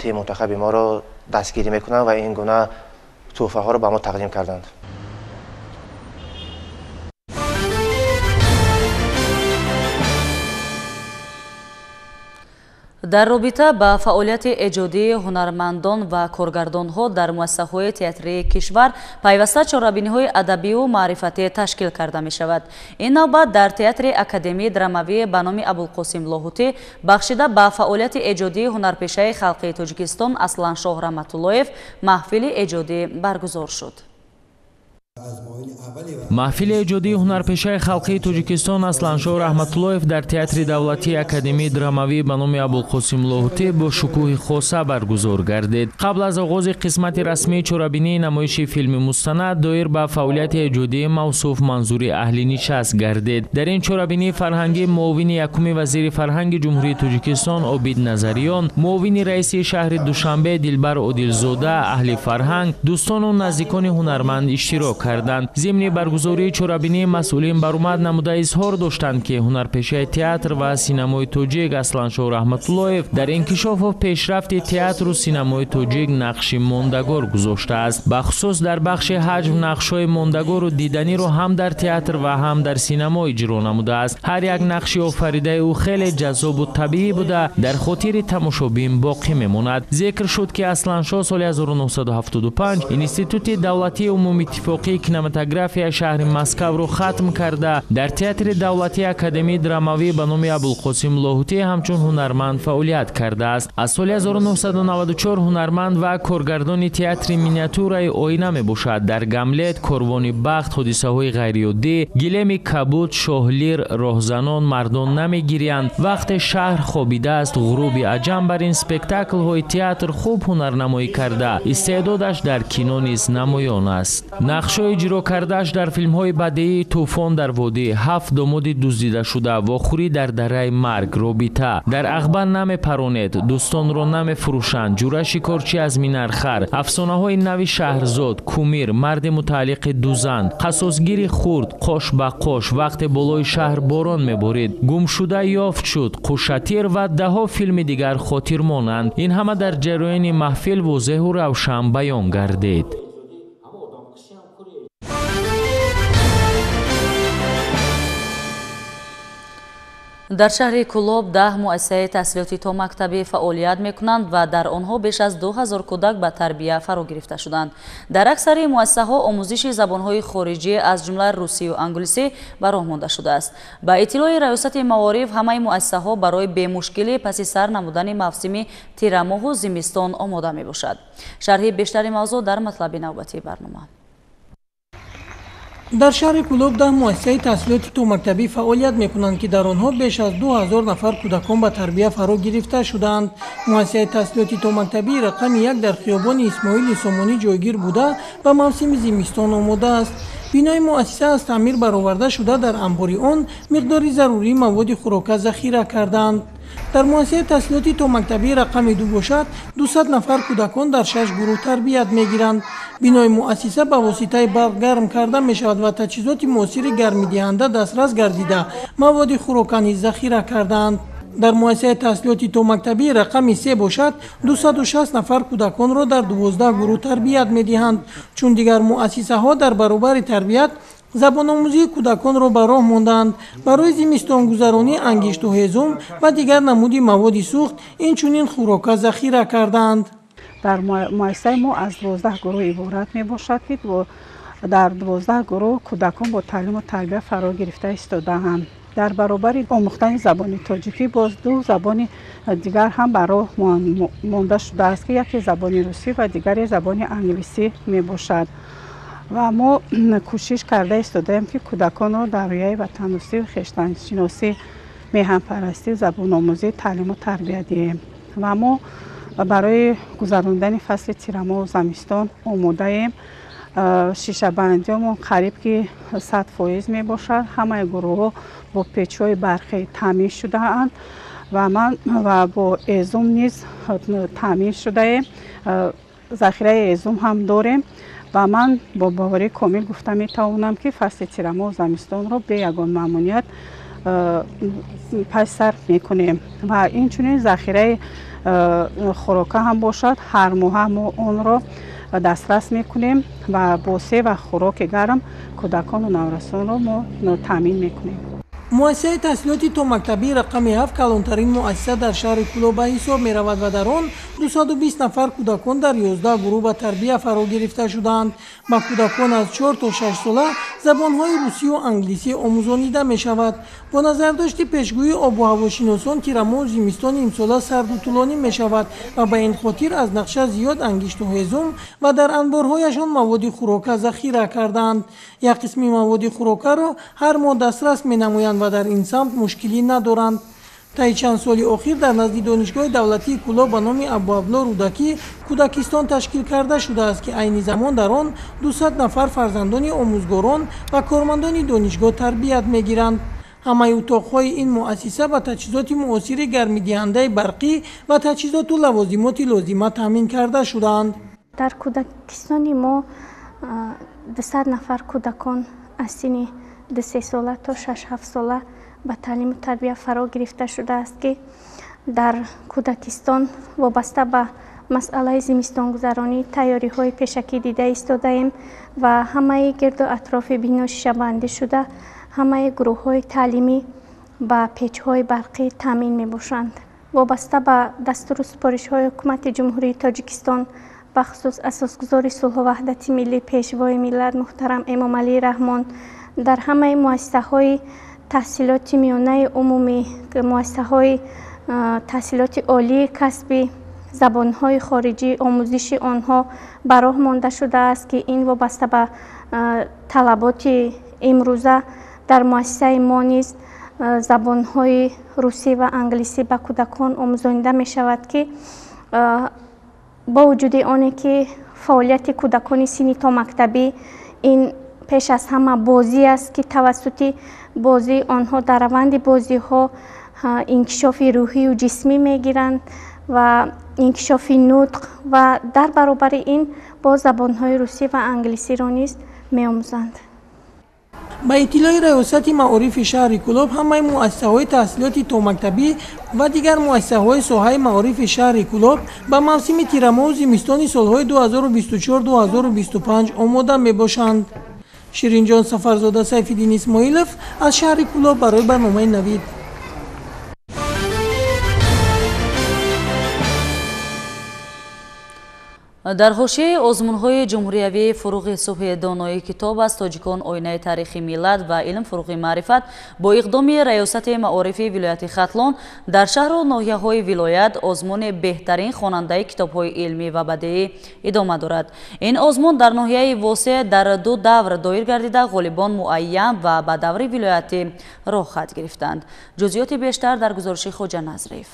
тими мунтахаби моро дастгирӣ мекунанд ва ин гуна Туҳфаҳоро ба мо тақдим карданд. Дар робита ба фаъолияти эҷодии ҳунармандон ва коргардонҳо дар муассисаҳои театрии кишвар пайваста чорабиниҳои адабию маърифатӣ ташкил карда мешавад. Ин навбат дар театри академии драмавӣ ба номи Абулқосим Лоҳутӣ бахшида ба фаъолияти эҷодии ҳунарпешаи халқии Тоҷикистон Асланшоҳ Раҳматуллоев маҳфили эҷодӣ баргузор шуд. Маҳфили эҷодии ҳунарпешаи халқии Тоҷикистон Асланшоҳ Раҳматуллоев дар театри давлатии академии драмавӣ ба номи Абулқосим Лоҳутӣ бо шукӯҳи хоса баргузор гардид. Қабл аз оғози қисмати расмии чорабинии намоиши филми мустанад доир ба фаъолияти эҷодии мавсуф манзури аҳли нишаст гардид. Дар ин чорабинии фарҳангӣ муовини якуми вазири фарҳанги Ҷумҳурии Тоҷикистон Обид Назариён, муовини раиси шаҳри Душанбе Дилбар Одилзода, аҳли фарҳанг, дӯстону наздикони ҳунарманд иштирок карданд. Зимни баргузории чорабинии масъулин баромад намуда изҳор доштанд, ки ҳунарпешаи театр ва синамои тоҷик Асланшоҳ Раҳматуллоев дар инкишофу пешрафти театру синамои тоҷик нақши мондагор гузоштааст. Бахусус дар бахши ҳаҷв нақшҳои мондагору диданиро ҳам дар театр ва ҳам дар синамо иҷро намудааст. Ҳар як нақши офаридаи ӯ хеле ҷаззобу табиӣ буда, дар хотири тамошобин боқӣ мемонад. Зикр шуд, ки Асланшоҳ соли 1975 Институти давлатии умумииттифоқии кинематография шаҳри Москавро хатм карда, дар театри давлатии академии драмавӣ ба номи Абулқосим Лоҳутӣ ҳамчун ҳунарманд фаъолият кардааст. Аз соли 1994 ҳунарманд ва коргардони театри миниатюраи оина мебошад. Дар Гамлет, Корвони бахт, ҳодисаҳои ғайриоддӣ, Гилеми кабуд, Шоҳлир, Роҳзанон, Мардон намегириянд, Вақте шаҳр хобидааст, Ғуруби аҷам бар ин спектаклҳои театр хуб ҳунарнамоӣ карда, истеъдодаш дар кино низ намоён аст. Нақшҳои иҷро кардааш дар филмҳои бадеии Тӯфон дар водӣ, Ҳафт домоди дуздидашуда, Вохӯрӣ дар дараи марг, Робита, Дар ағба намепаронед, Дӯстонро намефурӯшанд, Ҷура шикорчӣ аз Минархар, Афсонаҳои нави Шаҳрзод, Кумир, Марди мутааллиқи дузан, Қасосгири хурд, Қош ба қош, Вақте болои шаҳр борон меборид, Гумшуда ёфт шуд, Қушатир ва даҳо филми дигар хотир монанд. Ин ҳама дар ҷараёни маҳфил возеҳу равшан баён гардид. Дар шаҳри Кӯлоб 10 муассисаи таҳсилоти томактабӣ фаъолият мекунанд ва дар онҳо беш аз 2000 кӯдак ба тарбия фаро гирифта шуданд. Дар аксари муассисаҳо омӯзиши забонҳои хориҷӣ аз ҷумла русию англисӣ ба роҳ монда шудааст. Ба иттилои раёсати маориф, ҳамаи муассисаҳо барои бемушкилӣ паси сар намудани мавсими тирамоҳу зимистон омода мебошад. Шарҳи бештари мавзӯъ дар матлаби навбатии барнома. Дар шаҳри Кӯлоб 10 муассисаи таҳсилоти томактабӣ фаъолият мекунанд, ки дар онҳо беш аз 2000 нафар кӯдакон ба тарбия фаро гирифта шудаанд. Муассисаи таҳсилоти томактабии рақами 1 дар хиёбони Исмоили Сомонӣ ҷойгир буда, ба мавсими зимистон омода аст. Бинои муассиса аз таъмир бароварда шуда, дар анбори он миқдори зарурии маводи хӯрока захира кардаанд. Дар муассисаи таҳсилоти томактабии рақами 2 бошад, 200 нафар кӯдакон дар 6 гурӯҳ тарбият мегиранд. Бинои муассиса ба воситаи барқ гарм карда мешавад ва таҷҳизоти муосири гармидиҳанда дастрас гардида, маводи хӯрока низ захира кардаанд. Дар муассисаи таҳсилоти томактабии рақами 3 бошад, 260 нафар кӯдаконро дар 12 гурӯҳ тарбият медиҳанд. Чун дигар муассисаҳо дар баробари тарбият забономӯзии кӯдаконро ба роҳ мондаанд. Барои зимистонгузаронӣ ангишту ҳезум ва дигар намуди маводи сӯхт, инчунин хӯрока захира кардаанд. Дар муассисаи мо аз 12 гурӯҳ иборат мебошад, ки дар 12 гурӯҳ кӯдакон бо таълиму тарбия фаро гирифта истодаанд. Дар баробари омӯхтани забони тоҷикӣ боз ду забони дигар ҳам ба роҳ монда шудааст, ки яке забони русӣ ва дигаре забони англисӣ мебошад. Ва мо кӯшиш карда истодаем, ки кӯдаконро дар рӯяи ватандӯстӣ, хештаншиносӣ, меҳанпарастӣ, забономӯзӣ таълиму тарбия диҳем. Ва мо барои гузарондани фасли тирамоҳу зимистон омодаем. Шишабандиёмон қариб ки 100% мебошад. Ҳамаи гурӯҳҳо бо печҳои барқӣ таъмин шудаанд ва ман ва бо эзум низ таъмин шудаем. Захираи эзум ҳам дорем ва ман бо боварии комил гуфта метавонам, ки фасли тирамоҳу зимистонро бе ягон мамнуният пас сар мекунем. Ва инчунин захираи хӯрока ҳам бошад, ҳар моҳа мо онро дастрас мекунем ва бо се вақт хӯроки гарм кӯдакону наврасонро мо таъмин мекунем. Муассисаи таҳсилоти томактабии рақами 7 калонтарин муассиса дар шаҳри Кӯлоб ба ҳисоб меравад ва дар он 220 нафар кӯдакон дар 11 гурӯҳ ба тарбия фаро гирифта шудаанд. Ба кӯдакон аз 4 то 6 сола забонҳои русию англисӣ омӯзонида мешавад. Бо назардошти пешгӯии обу ҳавошиносон, тирамоҳу зимистони имсола сарду тӯлонӣ мешавад ва ба ин хотир аз нақша зиёд ангишту ҳезум ва дар анборҳояшон маводи хӯрока захира кардаанд. Як қисми маводи хӯрокаро ҳар моҳ дастрас менамоянд ва дар ин самт мушкилӣ надоранд. Таи чанд соли охир дар назди Донишгоҳи давлатии Кӯлоб ба номи Абуабдулло Рӯдакӣ кӯдакистон ташкил карда шудааст, ки айни замон дар он 200 нафар фарзандони омӯзгорон ва кормандони донишгоҳ тарбият мегиранд. Ҳамаи утоқҳои ин муассиса ба таҷҳизоти муосири гармидиҳандаи барқӣ ва таҷҳизоту лавозимоти лозима таъмин карда шудаанд. Дар кӯдакистони мо 200 нафар кӯдакон аз синни 2-3 сола то 6-7 сола ба таълиму тарбия фаро гирифта шудааст, ки дар кӯдакистон вобаста ба масъалаи зимистонгузаронӣ тайёриҳои пешакӣ дида истодаем ва ҳамаи гирду атрофи бино шишабандӣ шуда, ҳамаи гурӯҳҳои таълимӣ ба печҳои барқӣ таъмин мебошанд. Вобаста ба дастуру супоришҳои Ҳукумати Ҷумҳурии Тоҷикистон, бахусус асосгузори сулҳу ваҳдати миллӣ, Пешвои миллат муҳтарам Эмомалӣ Раҳмон, дар ҳамаи муассисаҳои таҳсилоти миёнаи умумӣ, муассисаҳои таҳсилоти олии касбӣ, забонҳои хориҷӣ омӯзиши онҳо ба роҳ монда шудааст, ки ин вобаста ба талаботи имрӯза дар муассисаи мо низ забонҳои русӣ ва англисӣ ба кӯдакон омӯзонида мешавад, ки бо вуҷуди оне ки фаъолияти кӯдакони синни томактабӣ ин пеш аз ҳама бозӣ аст, ки тавассути бозӣ онҳо дар раванди бозиҳо инкишофи рӯҳию ҷисмӣ мегиранд ва инкишофи нутқ ва дар баробари ин боз забонҳои русӣ ва англисиро низ меомӯзанд. Ба иттилои Раёсати маорифи шаҳри Кӯлоб, ҳамаи муассисаҳои таҳсилоти томактабӣ ва дигар муассисаҳои соҳаи маорифи шаҳри Кӯлоб ба мавсими тирамоҳу зимистони солҳои 2024-2025 омода мебошанд. Ширинҷон Сафарзода, Сайфиддин Исмоилов аз шаҳри Кӯлоб барои барномаи Навид. Дар ҳошияи озмунҳои ҷумҳуриявии фуруғи субҳи донои китоб аз тоҷикон оинаи таърихи миллат ва илм фуруғи маърифат бо иқдоми Раёсати маорифи вилояти Хатлон дар шаҳру ноҳияҳои вилоят озмуни беҳтарин хонандаи китобҳои илмӣ ва бадеӣ идома дорад. Ин озмун дар ноҳияи Восе дар ду давр доир гардида, ғолибон муайян ва ба даври вилоятӣ роҳ гирифтанд. Ҷузъиёти бештар дар гузориши Хоҷа Назриев.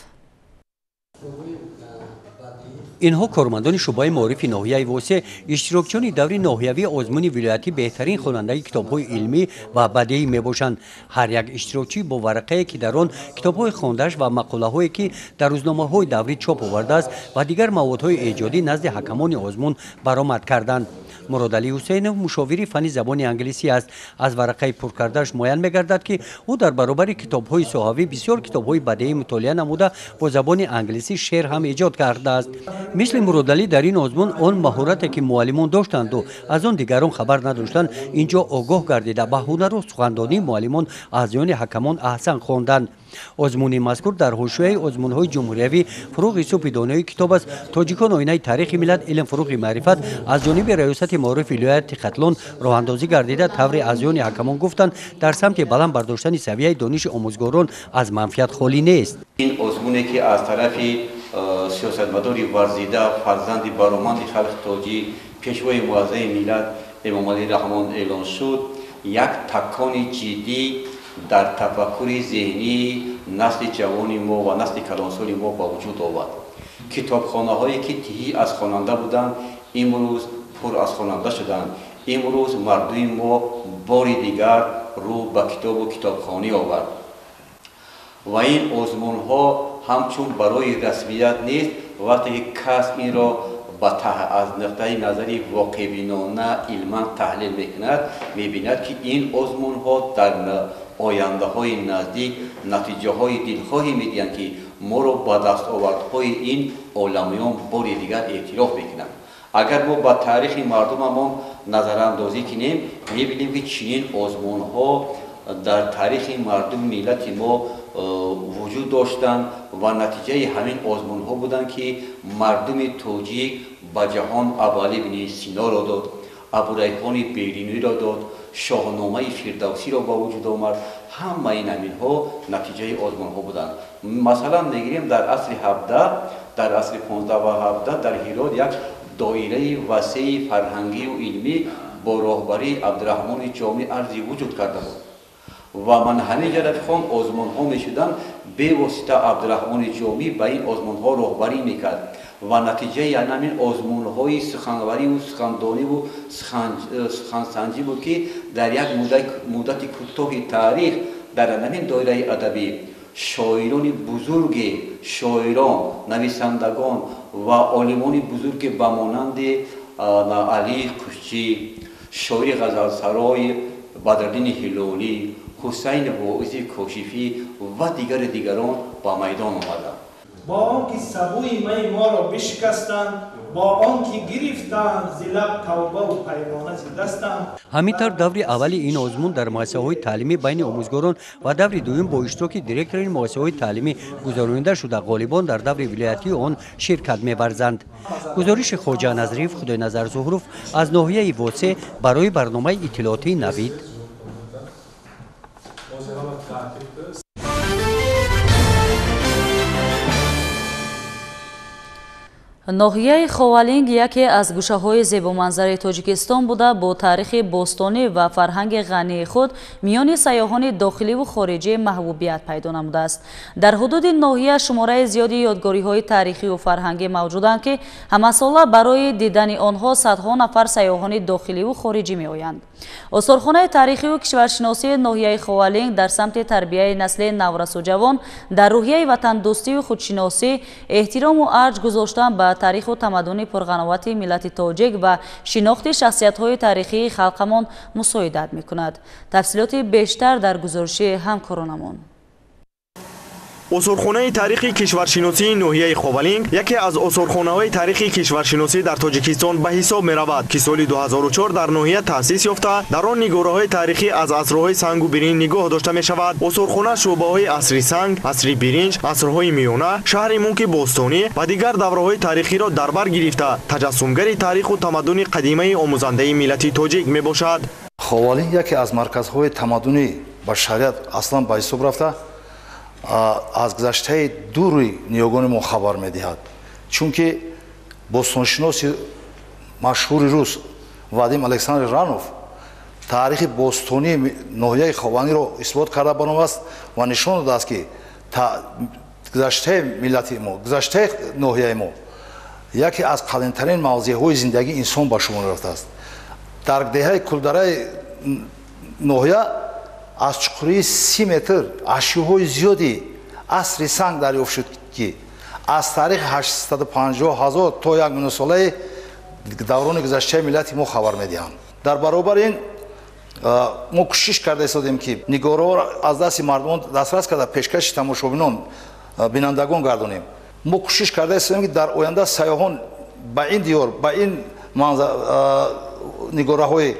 Инҳо кормандони шӯъбаи маорифи ноҳияи Восе, иштирокчиёни даври ноҳиявии озмуни вилоятӣ беҳтарин хонандаи китобҳои илмӣ ва бадеӣ мебошанд. Ҳар як иштирокчӣ бо варақае, ки дар он китобҳои хондааш ва мақолаҳое, ки дар рӯзномаҳои даврӣ чоп овардааст ва дигар маводҳои эҷодӣ назди ҳакамони озмун баромад карданд. Муродалӣ Ҳусейнов мушовири фанни забони англисӣ аст. Аз варақаи пуркардааш муайян мегардад, ки ӯ дар баробари китобҳои соҳавӣ бисёр китобҳои бадеӣ мутолиа намуда, бо забони англисӣ шеър ҳам эҷод кардааст. Мисли Муродалӣ дар ин озмун он маҳорате, ки муаллимон доштанду аз он дигарон хабар надоштанд, инҷо огоҳ гардида, ба ҳунару сухандонии муаллимон аз ҷони ҳакамон аҳсан хонданд. Озмуни мазкур дар ҳошияи озмунҳои ҷумҳуриявӣ фуруғи субҳи донои китоб аст тоҷикон оинаи таърихи миллат илм фуруғи маърифат аз ҷониби Раёсати маорифи вилояти Хатлон роҳандозӣ гардида, тавре аз ҷони ҳакамон гуфтанд, дар самти баланд бардоштани савияи дониши омӯзгорон аз манфиат холӣ нест. Ин озмуне, ки аз тарафи сиёсатмадори варзида, фарзанди бароманди халқи тоҷик, пешвои муаззами миллат Эмомалӣ Раҳмон эълон шуд, як такони ҷиддӣ дар тафаккури зеҳнии насли ҷавони мо ва насли калонсоли мо ба вуҷуд овард. Китобхонаҳое, ки тиҳӣ аз хонанда буданд, имрӯз пур аз хонанда шуданд. Имрӯз мардуми мо бори дигар рӯ ба китобу китобхонӣ овард. Ва ин озмунҳо ҳамчун барои расмият нест, вақте ки кас инро аз нуқтаи назари воқеъбинона илман таҳлил мекунад, мебинад, ки ин озмунҳо дар ояндаҳои наздик натиҷаҳои дилхоҳе медиҳанд, ки моро ба дастовардҳои ин оламиён бори дигар эътироф мекунанд. Агар мо ба таърихи мардумамон назарандозӣ кунем, мебинем, ки чунин озмунҳо дар таърихи мардуми миллати мо вуҷуд доштанд ва натиҷаи ҳамин озмунҳо буданд, ки мардуми тоҷик ба ҷаҳон Абуалӣ ибни Синоро дод, Абурайҳони Беруниро дод, Шоҳномаи Фирдавсиро ба вуҷуд омад. Ҳамаи ҳаминҳо натиҷаи озмунҳо буданд. Масалан, мегирем, дар асри 17, дар асри 15 ва 17 дар Ҳирот як доираи васеи фарҳангию илмӣ бо роҳбарии Абдураҳмони Ҷомӣ арзи вуҷуд карда буд ва ман ҳамин ҷа, рафиқон, озмунҳо мешуданд. Бевосита Абдураҳмони Ҷомӣ ба ин озмунҳо роҳбарӣ мекард ва натиҷаи ҳамин озмунҳои суханвариву сухандониву сухансанҷӣ буд, ки дар як муддати кӯтоҳи таърих дар ҳамин доираи адабӣ шоирони бузурге, шоирон, нависандагон ва олимони бузурге ба монанди Алии Қушчӣ, шоири ғазалсарои Бадриддини Ҳилолӣ, Ҳусайни Воизи Кошифӣ ва дигари дигарон ба майдон омаданд. Бо он ки сабӯи майи моро бишикастанд, бо он ки гирифтанд зи лаб тавбаву паймона зи дастам. Ҳамин тавр, даври аввали ин озмун дар муассисаҳои таълимӣ байни омӯзгорон ва даври дуюм бо иштироки директори муассисаҳои таълимӣ гузаронида шуда, ғолибон дар даври вилоятии он ширкат меварзанд. Гузориши Хоҷа Назриев, Худойназар Зуҳуров аз ноҳияи Восе барои барномаи иттилоотии Навид. Ноҳияи Ховалинг яке аз гӯшаҳои зебоманзари Тоҷикистон буда, бо таърихи бостонӣ ва фарҳанги ғании худ миёни сайёҳони дохиливу хориҷӣ маҳбубият пайдо намудааст. Дар ҳудуди ноҳия шумораи зиёди ёдгориҳои таърихию фарҳангӣ мавҷуданд, ки ҳамасола барои дидани онҳо садҳо нафар сайёҳони дохиливу хориҷӣ меоянд. Осорхонаи таърихию кишваршиносии ноҳияи Ховалинг дар самти тарбияи насли наврасу ҷавон дар рӯҳияи ватандӯстию худшиносӣ, эҳтирому арҷ гузоштан ба таъриху тамаддуни пурғановати миллати тоҷик ва шинохти шахсиятҳои таърихии халқамон мусоидат мекунад. Тафсилоти бештар дар гузориши ҳамкоронамон. Осорхонаи таърихи кишваршиносии ноҳияи Ховалинг яке аз осорхонаҳои таърихи кишваршиносӣ дар Тоҷикистон ба ҳисоб меравад, ки соли 2004 дар ноҳия таъсис ёфта, дар он нигораҳои таърихӣ аз асрҳои сангу биринҷ нигоҳ дошта мешавад. Осорхона шӯъбаҳои асри санг, асри биринҷ, асрҳои миёна, шаҳри мулки бостонӣ ва дигар давраҳои таърихиро дар бар гирифта, таҷассумгари таъриху тамаддуни қадимаи омӯзандаи миллати тоҷик мебошад. Ховалинг яке аз марказҳои тамаддуни башарият аслан ба ҳисоб рафта, аз гузаштаи дури ниёгони мо хабар медиҳад, чунки бостоншиноси машҳури рус Вадим Александр Ранов таърихи бостонии ноҳияи Ховалингро исбот карда баромадааст ва нишон додааст, ки гузаштаи миллати мо, гузаштаи ноҳияи мо яке аз қадимтарин мавзеъҳои зиндагии инсон ба шумор рафтааст. Дар деҳаи Кулдараи ноҳия аз чуқурии 30 метр ашёҳои зиёди асри санг дарёфт шуд, ки аз таърихи 850 ҳазор то 1 миллион солаи даврони гузаштаи миллати мо хабар медиҳанд. Дар баробари ин мо кӯшиш карда истодем, ки нигораҳоро аз дасти мардумон дастрас карда, пешкаши тамошобинон, бинандагон гардонем. Мо кӯшиш карда истодем, ки дар оянда сайёҳон ба ин диёр, ба ин нигораҳои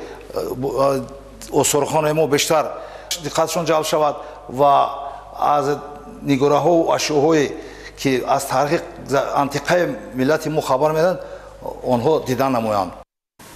осорхонаи мо бештар диққатшон ҷалб шавад ва аз нигораҳову ашёҳое, ки аз таърихи антиқаи миллати мо хабар медиҳанд, онҳо дидан намоянд.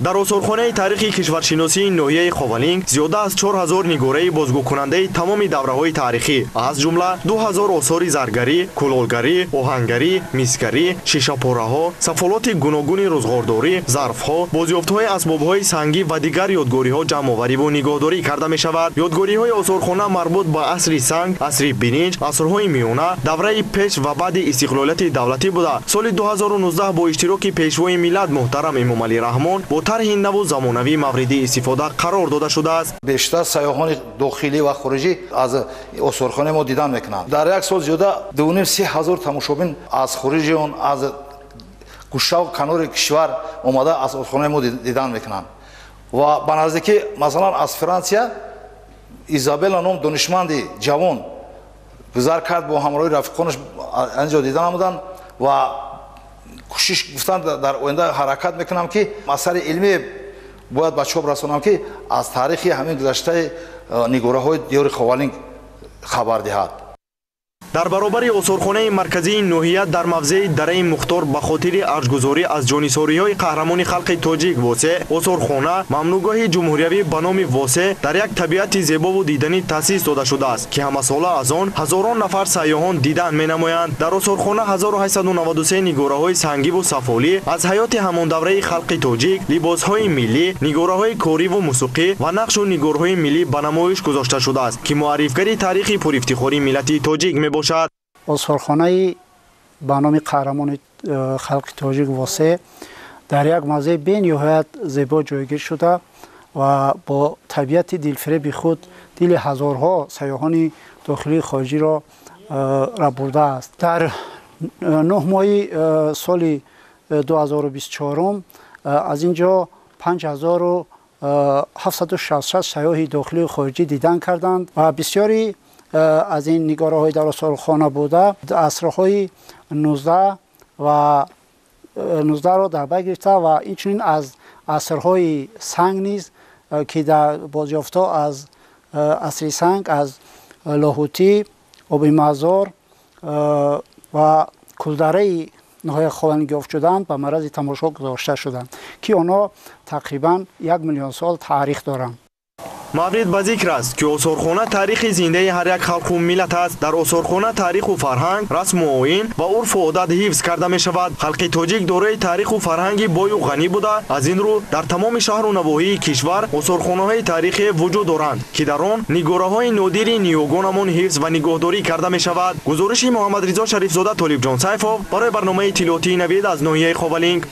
Дар осорхонаи таърихи кишваршиносии ноҳияи Ховалинг зиёда аз 4000 нигораи бозгӯкунандаи тамоми давраҳои таърихӣ, аз ҷумла 2000 осори заргарӣ, кулолгарӣ, оҳангарӣ, мисгарӣ, шишапораҳо, сафолоти гуногуни рӯзғордорӣ, зарфҳо, бозёфтҳои асбобҳои сангӣ ва дигар ёдгориҳо ҷамъовариву нигоҳдорӣ карда мешавад. Ёдгориҳои осорхона марбут ба асри санг, асри биринҷ, асрҳои миёна, давраи пеш ва баъди истиқлолияти давлатӣ буда, соли 2019 бо иштироки пешвои миллат муҳтарам Эмомалӣ Раҳмон бо тарҳи наву замонавӣ мавриди истифода қарор дода шудааст. Бештар сайёҳони дохилӣ ва хориҷӣ аз осорхонаи мо дидан мекунанд. Дар як сол зиёда 2,5-3 ҳазор тамошобин аз хориҷи он, аз гӯшаву канори кишвар омада, аз осорхонаи мо дидан мекунанд. Ва ба наздикӣ, масалан, аз Франсия Изабелла ном донишманди ҷавон гузар кард, бо ҳамроҳи рафиқонаш анҷо дида намуданд ва Кӯшиш гуфтан дар оянда ҳаракат мекунам, ки асари илмӣ бояд ба чоп расонам, ки аз таърихи ҳамин гузаштаи нигораҳои диёри Ховалинг хабар диҳад. Дар баробари осорхонаи марказии ноҳия дар мавзеи дараи Мухтор ба хотири арҷгузорӣ аз ҷонисориҳои қаҳрамони халқи тоҷик Восе осорхона мамнӯъгоҳи ҷумҳуриявӣ ба номи Восе дар як табиати зебову диданӣ таъсис дода шудааст, ки ҳамасола аз он ҳазорон нафар сайёҳон дидан менамоянд. Дар осорхона 1893 нигораҳои сангиву сафолӣ аз ҳаёти ҳамондавраи халқи тоҷик, либосҳои миллӣ, нигораҳои кориву мусиқӣ ва нақшу нигорҳои миллӣ ба намоиш гузошта шудааст, ки муаррифгари таърихи пурифтихори миллати тоҷик мебошад. Осорхонаи ба номи қаҳрамони халқи тоҷик Восе дар як мавзеи бениҳоят зебо ҷойгир шуда ва бо табиати дилфиреби худ дили ҳазорҳо сайёҳони дохилию хориҷиро рабурдааст. Дар 9 моҳи соли 2024 аз ин ҷо 5766 сайёҳи дохилию хориҷӣ дидан карданд ва бисёри аз ин нигораҳои дар осорхона буда асрҳои 19 ва 19-ро дар бар гирифта ва инчунин аз асрҳои санг низ, ки дар бозёфтҳо аз асри санг аз Лоҳутӣ, Оби Мазор ва Кулдараи ноҳияи Ховалинг ёфт шуданд, ба маррази тамошо гузошта шуданд, ки онҳо тақрибан 1 миллион сол таърих доранд. Маврид ба зикр аст, ки осорхона таърихи зиндаи ҳар як халқу миллат аст. Дар осорхона таъриху фарҳанг, расму оин ва урфу одат ҳифз карда мешавад. Халқи тоҷик дорои таъриху фарҳанги бою ғанӣ буда, аз ин рӯ дар тамоми шаҳру навоҳии кишвар осорхонаҳои таърихе вуҷуд доранд, ки дар он нигораҳои нодири ниёгонамон ҳифз ва нигоҳдорӣ карда мешавад. Гузориши Муҳаммадризо Шарифзода, Толибҷон Сайфов барои барномаи иттилоотии Навид аз ноҳияи Ховалинг.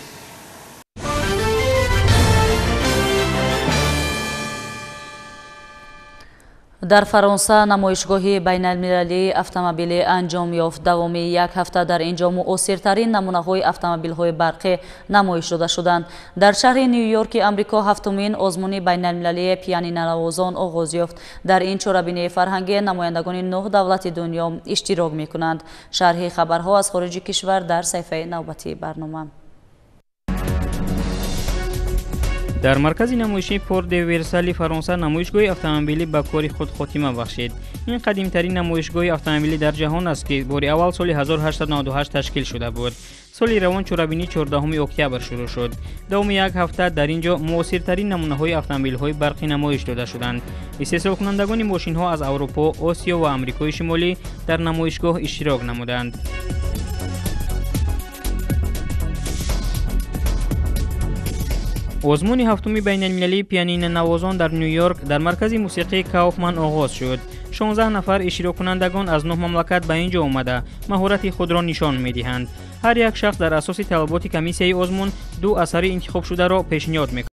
Дар Фаронса намоишгоҳи байналмилалии автомобилӣ анҷом ёфт. Давоми як ҳафта дар ин ҷо муосиртарин намунаҳои автомобилҳои барқӣ намоиш дода шуданд. Дар шаҳри Ню-Йорки Амрико ҳафтумин озмуни байналмилалии пианинонавозон оғоз ёфт. Дар ин чорабинии фарҳангӣ намояндагони 9 давлати дунё иштирок мекунанд. Шарҳи хабарҳо аз хориҷи кишвар дар саҳифаи навбатии барнома. Дар маркази намоишии Пор де Версали Фаронса намоишгоҳи автомобилӣ ба кори худ хотима бахшид. Ин қадимтарин намоишгоҳи автомобилӣ дар ҷаҳон аст, ки бори аввал соли 1898 ташкил шуда буд. Соли равон чорабинӣ 14 октябр шурӯъ шуд. Давоми як ҳафта дар ин ҷо муосиртарин намунаҳои автомобилҳои барқӣ намоиш дода шуданд. Истеҳсолкунандагони мошинҳо аз Аврупо, Осиё ва Амрикои Шимолӣ дар намоишгоҳ иштирок намуданд. Озмуни ҳафтуми байналмилалии пианинонавозон дар Ню-Йорк дар маркази мусиқии Кауфман оғоз шуд. 16 нафар иштироккунандагон аз 9 мамлакат ба ин ҷо омада маҳорати худро нишон медиҳанд. Ҳар як шахс дар асоси талаботи комиссияи озмун 2 асари интихобшударо пешниҳод мекунад.